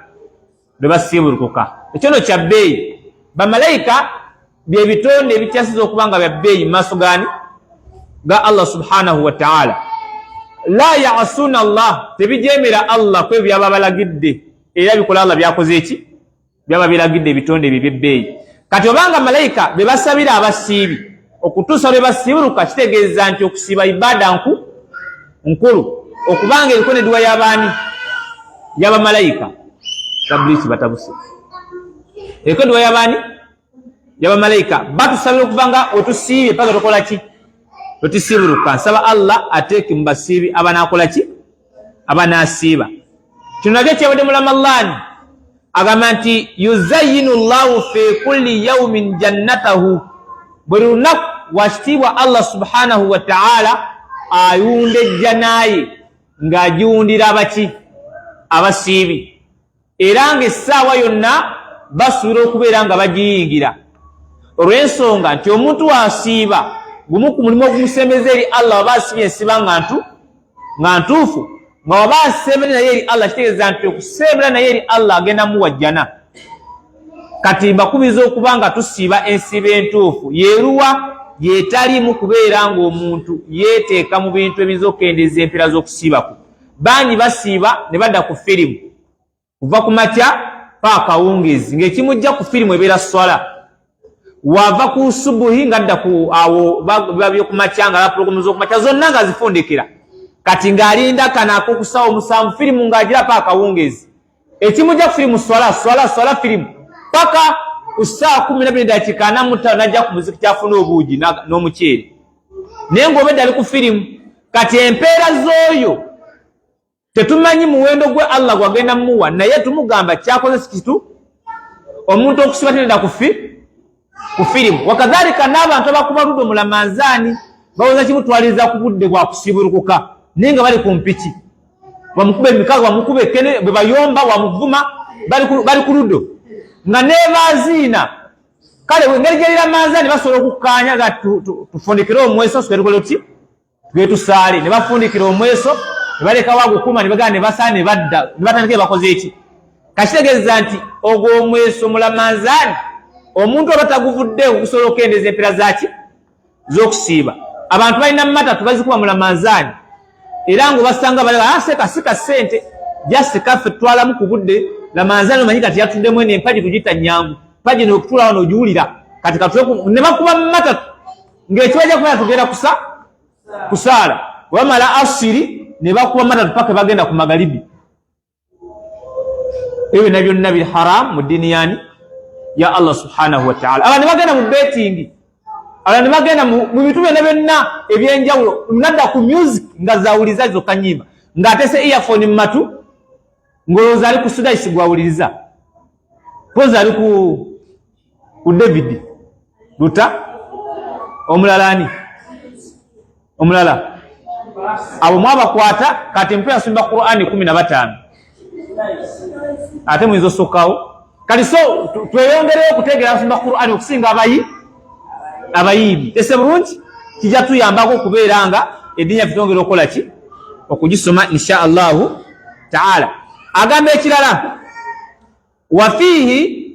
lwe basiibulukuka. Ekyo no kya bbeeyi. Bamalayika bye bitonde ebikyasiza okuba nga bya bbeeyi mu maaso gani ga Allah subhanahu wa ta'ala. La yasuna Allah, tebijemera Allah kwebyo byaba balagidde, era bikola Allah byakoze eki byaba biragidde, ebitonde ebyo ebyebbeeyi. Kati obanga malayika be basabira abasiibi okutuusa lwe basiibuluka, kitegeeza nti okusiiba ibaada nkulu, okubanga eriko neduwa y'abaani, y'abamalayika. Tabliiki batabuse. Eriko eduwa y'abaani, y'abamalayika. Batusabira okuva nga otusiibye paka tokola ki, totusiibuluka. Nsaba Allah ateeke mu basiibi abanaakola ki, abanaasiiba. Kino nakyo kyebadde mu Ramadhaani. Agamba nti yuzayinu llahu fi kulli yaumin jannatahu, buli lunaku wakitiibwa Allah subhanahu wa ta'ala ayunda ejjanaye ng'agiwundira abaki, abasiibi, era ng'essaawa yonna basuubira okubeera nga bagiyingira, olw'ensonga nti omuntu wasiiba gumu ku mulimu ogumusembeza eri Allah. Waba asibye ensiba nga ntuufu, nga waba asembera naye eri Allah, kitegeeza nti okusembera naye eri Allah agenda muwajjana. Kati mbakubiriza okuba nga tusiiba ensiiba entuufu, yeeruwa yetaliimu kubeera ng'omuntu yeeteeka mu bintu ebiyinza okukendeeza empeera z'okusiibaku. Bangi basiiba ne badda ku firimu kuva ku makya paaka awungeezi, ng'ekimujja ku firimu ebeera swala. Wava ku subuhi ng'adda ku awo biba byokumakya, nga pulogulamu z'okumakya zonna nga zifundikira. Kati ng'alinda kano ak'okusawa 7, firimu ng'agira paaka awungeezi. Ekimujja ku firimu swala, swala, swala, firimu paka ku ssaawa 12 dakiika 45, najja ku muzikiti afune obuugi n'omuceere, naye ng'obedde ali ku firimu. Kati empeera z'oyo tetumanyi muwendo gwe Allah gwagenda muwa, naye tumugamba kyakoze si kitu. Omuntu okusiba tineda ku firimu. Wakadhalika n'abantu abakuba ludo mu Lamanzaani bawoza kimutwaliriza ku budde bwa kusiibulukuka, naye nga bali ku mpiki, bamukuba emikago, bamukuba ekene, bwe bayomba, wamuvuma, bali ku ludo nga nebaziina. Kale engeri gyeri Lamanzaani, basobola okukkaanya nga tufundikire omweso tukole tuti twetusaale, ne bafundikira omweso ne balekawo agukuma, ne bagenda ne basaala, ne badda ne batandika bakoze eki. Kakitegeeza nti ogwo omweso mu Lamanzaani omuntu oba taguvuddeeko gusobola okukendeeza empeera zaki, z'okusiiba. Abantu balina matatu bazikuba mu Lamanzaani, era nga obasanga bali seka ssente just kaffe tutwalamu ku budde Lamanzaani. Omanyi kati yatuddemu eno empagi tugita nyangu, pagi nokutuulawo nogiwulira. Kati katule ne bakuba matatu ng'ekibajja kumanya tugenda kusa kusaala. Bamala asiri ne bakuba matatu paka bagenda ku magalibi. Ebyo byonna byonna biri haram mu ddiini yani ya Allah subhanahu wa ta'ala. Abantu ne bagenda mu betting, abantu ne bagenda mu bintu byonna byonna ebyenjawulo, nadda ku music nga zawuliza zokka nyimba, ng'atese earphone mu matu, ng'olowooza ali ku Sudaisi gwawuliriza, poza ali ku David Luta. Omulala ani omulala? Abo mwabakwata. Kati mpe asomba Qur'ani 15, ate muyinza osukkawo. Kati so tweyongereyo okutegeera asomba Qur'ani okusinga abayiibi tese bulungi, kijja tuyambako okubeera nga eddiini yaffe twongera okukola ki, okugisoma insha Allahu taala. Agamba ekirala, wafiihi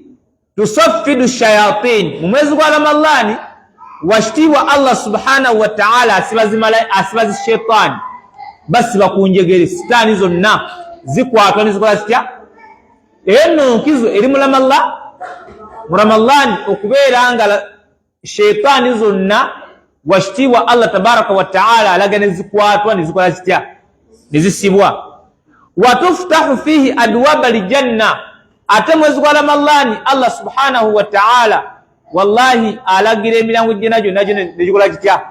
tusaffidu shayatin, mu mwezi gwa Ramadhani wakitiibwa Allah subhanahu wa ta'ala asiba zishaitaani, basiba ku njegere, sitaani zonna zikwatwa nezikola zitya. Eyo nno nkizo eri mu Ramadhani, okubeera nga shaitaani zonna wakitiibwa Allah tabaraka wa taala alaga nezikwatwa nezikola zitya, nezisibwa. Watuftahu fihi adwaba ljanna, ate mwezi gwa Ramadhani Allah subhanahu wa taala wallahi alagira emirango gyena gyonna gyona negikola kitya,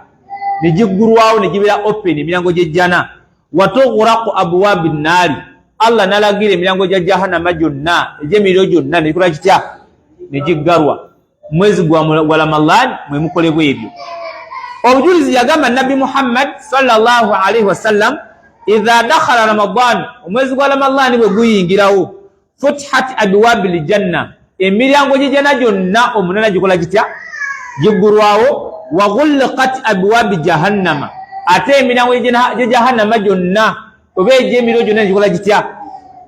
negiggulwawo, negibeera open, emirango gyejjana. Watughraqu abwabi nnaari, Allah nalagira emiryango gya jahannama gyonna egy'emiriro gyonna negikola kitya? Negiggalwa. Mwezi gwa Ramadan mwe mukolebwa ebyo. Obujulizi, yagamba Nabbi Muhammad sallallahu alaihi wasallam, idha dakhala Ramadan, omwezi gwa Ramadan bwe guyingirawo, futihat abwabi ljanna, emiryango gy'ejjana gyonna omunana gikola gitya? Giggulwawo. Waghulliqat abwabi jahannama, ate emiryango gye jahannama gyonna oba egy'emiriro gyonna negikola gitya?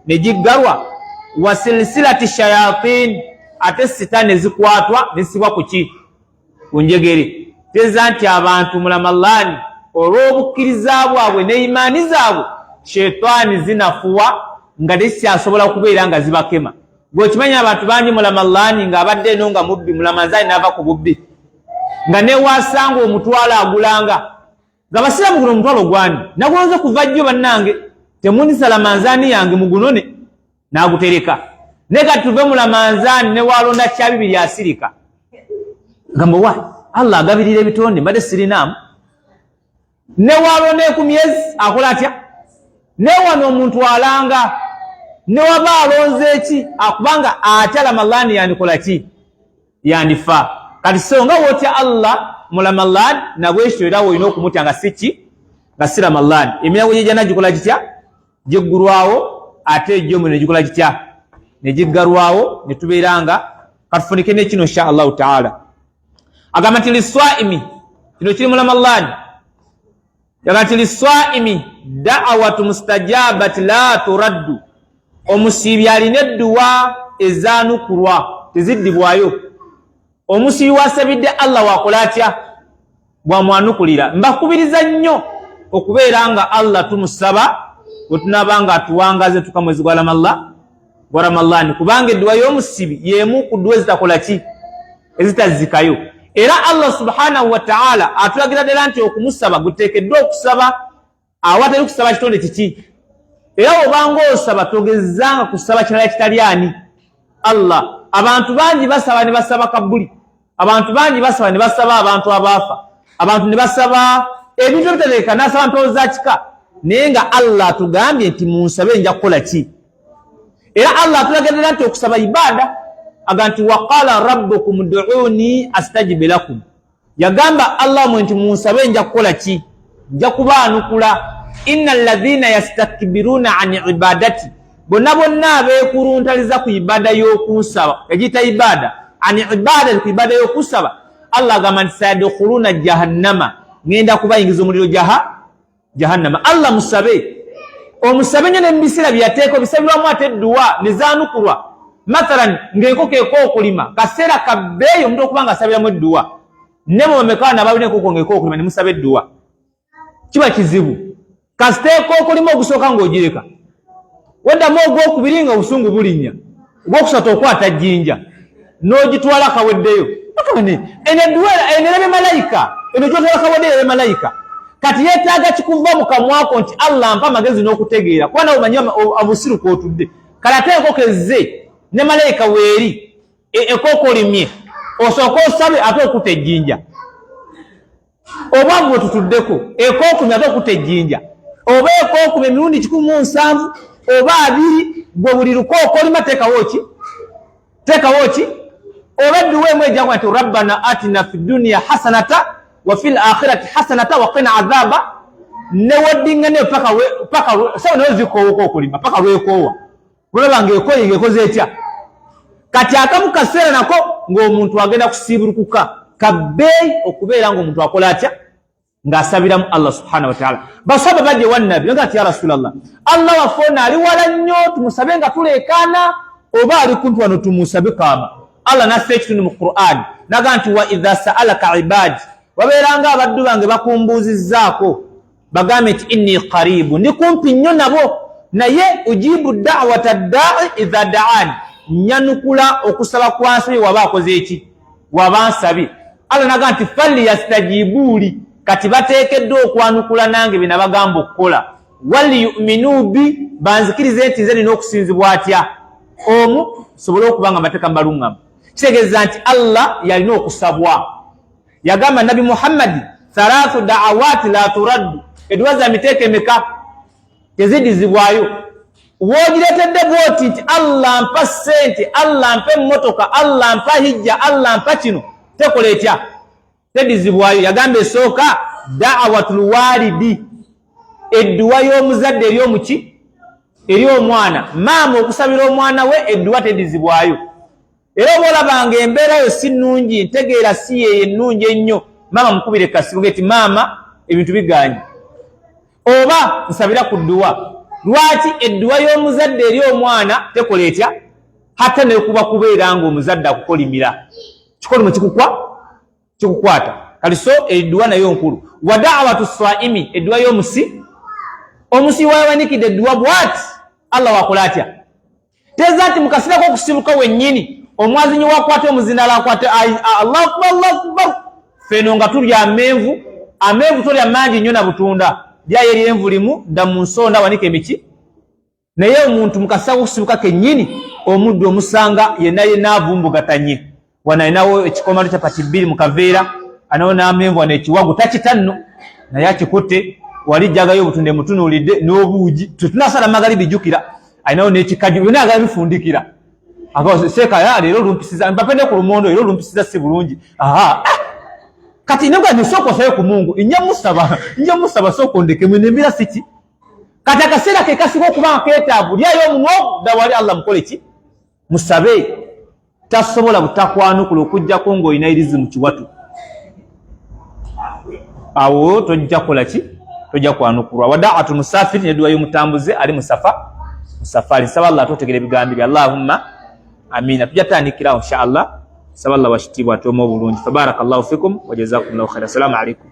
Negiggalwa. Wa silsilati shayatin, ate sitaani ezikwatwa nezisibwa ku ki? Ku njegere. Teeza nti abantu mu Ramalani, olw'obukkiriza bwabwe ne imaani zaabwe, shetaani zinafuwa nga tekikyasobola kubeera nga zibakema. Gwe okimanyi, abantu bangi mu Ramalani ng'abadde eno nga mubbi, mu Ramanzaani n'ava ku bubbi, nga newasanga omutwalo agulanga nga basiramu, guno omutwalo gwani nagulonze kuva jjo, bannange temundisa Lamanzaani yange mugunone, n'agutereka. Naye kati tuve mu Lamanzaani, newalonda kya bibiri asirika, gamba wa Allah agabirira ebitonde, mbadde sirinaamu. Newalonda ekumyezi akola atya? Newano omuntu alanga newaba alonze eki, akubanga atya Ramalani yandikola ki, yandifa. Kati so nga wotya Allah mu Ramalan, nabwekityo era olina okumutya nga siki nga si Ramalan. Emiryango gyejana gikola gitya? Giggulwawo, ate egyomu negikola gitya? Negiggalwawo. Netubeera nga katufunike nekino insha Allahu taala. Agamba nti liswaimi, kino kiri mu Ramalan, yaga nti liswaimi da'awatu mustajabati la turaddu, omusiibi alina edduwa ezaanukulwa, teziddibwayo. Omusiibi wasabidde Allah wakola atya? Bwamwanukulira. Mbakubiriza nnyo okubeera nga Allah tumusaba bwe tunaaba nga atuwangaze tuka mwezi gwa Ramalla, gwa Ramalani, kubanga edduwa y'omusibi y'emu ku dduwa ezitakola ki? Ezitazikayo. Era Allah subhanahu wataala atulagira ddala nti okumusaba guteekeddwa okusaba awatali kusaba kitonde kiki. Era obanga osaba, togezanga kusaba kirala kitali ani? Allah. Abantu bangi basaba ne basaba kabuli, abantu bangi basaba ne basaba abantu abaafa, abantu ne basaba ebintu ebitateeka, nasaba mpewo za kika, naye nga Allah atugambye nti munsabe nja kukola ki? Era Allah atulagira nti okusaba ibada, aga nti waqala rabbukum duuni astajibu lakum, yagamba Allah mwe nti munsabe nja kukola ki? Nja kubaanukula. Inna alladhina yastakbiruna an ibadati, bonna bonna abeekuluntaliza ku ibada y'okunsaba, yagiyita ibada, an ibadati, ku ibada y'okusaba, Allah agamba nti sayadkhuluna jahannama, ngenda kubayingiza omuliro jaha jahannama. Allah musabe, omusabe nnyo nemubiseera byeyateeka obisabirwamu, ate edduwa nezaanukulwa. Mathalan, ng'enkoko ekookulima, kaseera kabbeeyi omuntu okuba nga asabiramu edduwa. Ne mubamekaana abalina enkoko ng'ekookulima ne musaba edduwa, kiba kizibu. Kasita ekookulima ogusooka ng'ogireka, weddamu ogwokubiri nga obusungu bulinnya, ogwokusatu okwata jjinja n'ogitwala kaweddeyo. Eno edduwa eno erabe malayika, eno gyotwala kawadde erabe malayika. Kati yeetaaga kikuva mu kamwako nti Allah mpa amagezi n'okutegeera, kuba nawe omanyi obusiru kwotudde. Kale ate enkoko ezze ne malayika weeri ekookolimye, osooke osabe ate okuta ejjinja. Obwavu bwe tutuddeko, ekookumi ate okuta ejjinja, oba ekookumi emirundi 170 oba 20, gwe buli lukookolima teekawo ki? Teekawo ki? Oba edduwa emu ejja nti rabbana atina fi duniya hasanata wa fil akhirati hasanata wa qina adhaba, newoddingane paka sawa nawe zikoowoko okulima paka lwekoowa, olaba ngaekooye ngaekoze etya. Kati akamu kaseera nako ng'omuntu agenda kusiibulukuka, kabbeeyi okubeera ng'omuntu akola atya? Ng'asabiramu Allah subhanahu wataala. Basaba bajje wannabi naga nti ya Rasulallah, Allah waffe ono ali wala nnyo, tumusabe nga tuleekaana oba ali kumpi wano tumusabe kaama? Allah nassa ekitundu mu Quran naga nti wa idha saalaka ibadi, wabeeranga abaddu bange bakumbuuzizzaako, bagambe nti inni qaribu, ndi kumpi nnyo nabo, naye ujibu dawata dai idha daani, nyanukula okusaba kwansabye waba akoze eki? Waba nsabye. Allah naga nti falyastajibuuli, kati bateekeddwa okwanukula nange bye nabagamba okukola, waliyuminu bi, banzikirize nti nze nina okusinzibwa atya omu, sobole okuba nga mateeka mbaluŋŋamu. Kitegeeza nti Allah yalina okusabwa. Yagamba Nabi Muhammadi thalathu da'awati la turaddu, eduwa za miteeko emeka? Tezidizibwayo. Wogireetedde bwoti nti Allah mpa ssente, Allah mpa emmotoka, Allah mpa hijja, Allah mpa kino, tekola etya? Tedizibwayo. Yagamba esooka da'awatul walidi, edduwa y'omuzadde eri omuki, eri omwana. Maama okusabira omwana we edduwa tedizibwayo. Era oba olabanga embeera yo si nnungi, ntegeera si yeeyo ennungi ennyo, maama mukubire kasimu ti maama ebintu biganye, oba nsabira ku dduwa. Lwaki edduwa y'omuzadde eri omwana tekola etya? Hatta nekuba kubeera nga omuzadde akukolimira, kikolimo kikukwa kikukwata. Kali so edduwa nayo nkulu. Wa da'watu saimi, edduwa y'omusi, omusi wawanikidde edduwa bwati, Allah wakola atya? Teza nti mukaseera k'okusibuka wennyini omwazinyi wakwata omuzindalo akwate Allahu akbar, Allahu akbar. Feno nga tulya amenvu, amenvu tolya mangi nnyo na butunda, lyayo eryenvu limu, dda mu nsonda wanika emiki. Naye omuntu mukaseera k'okusibuka kennyini omuddu omusanga yenna yenna avumbugatanye wano, alinawo ekikomando kyapati bbiri mu kaveera, anawo n'amenvu wano, ekiwagu takita nno naye akikutte wali, jjagayo obutunde mutunuulidde n'obuugi, tetunasala magalibi, jjukira alinawo n'ekikajjo, byonna agala bifundikira. Seeka ya leero olumpisiza mbape ne ku lumondo, leero olumpisiza si bulungi. Aha, ah! Kati nabwa nisooka osabe ku Mungu, nja musaba, nja musaba, sooka ondekemu nembeera siki. Kati akaseera ke kasinga okuba nga keetaavu, lyayo omunwa dda wali Allah mukole ki, musabe. Tasobola butakwanukula okujjako ng'olina irizi mu kiwatu, awo tojja kukola ki, tojja kwanukulwa. Wadaatu musafiri, nedduwa y'omutambuze ali musafa musafari. Nsaba Allah atotegera ebigambo bye, Allahumma amina. Tujja tandikirawo insha Allah. Nsaba Allah wakitiibwa atuwemu obulungi. Fabaraka llahu fikum wajazakumllahu khaira. Assalamu alaikum.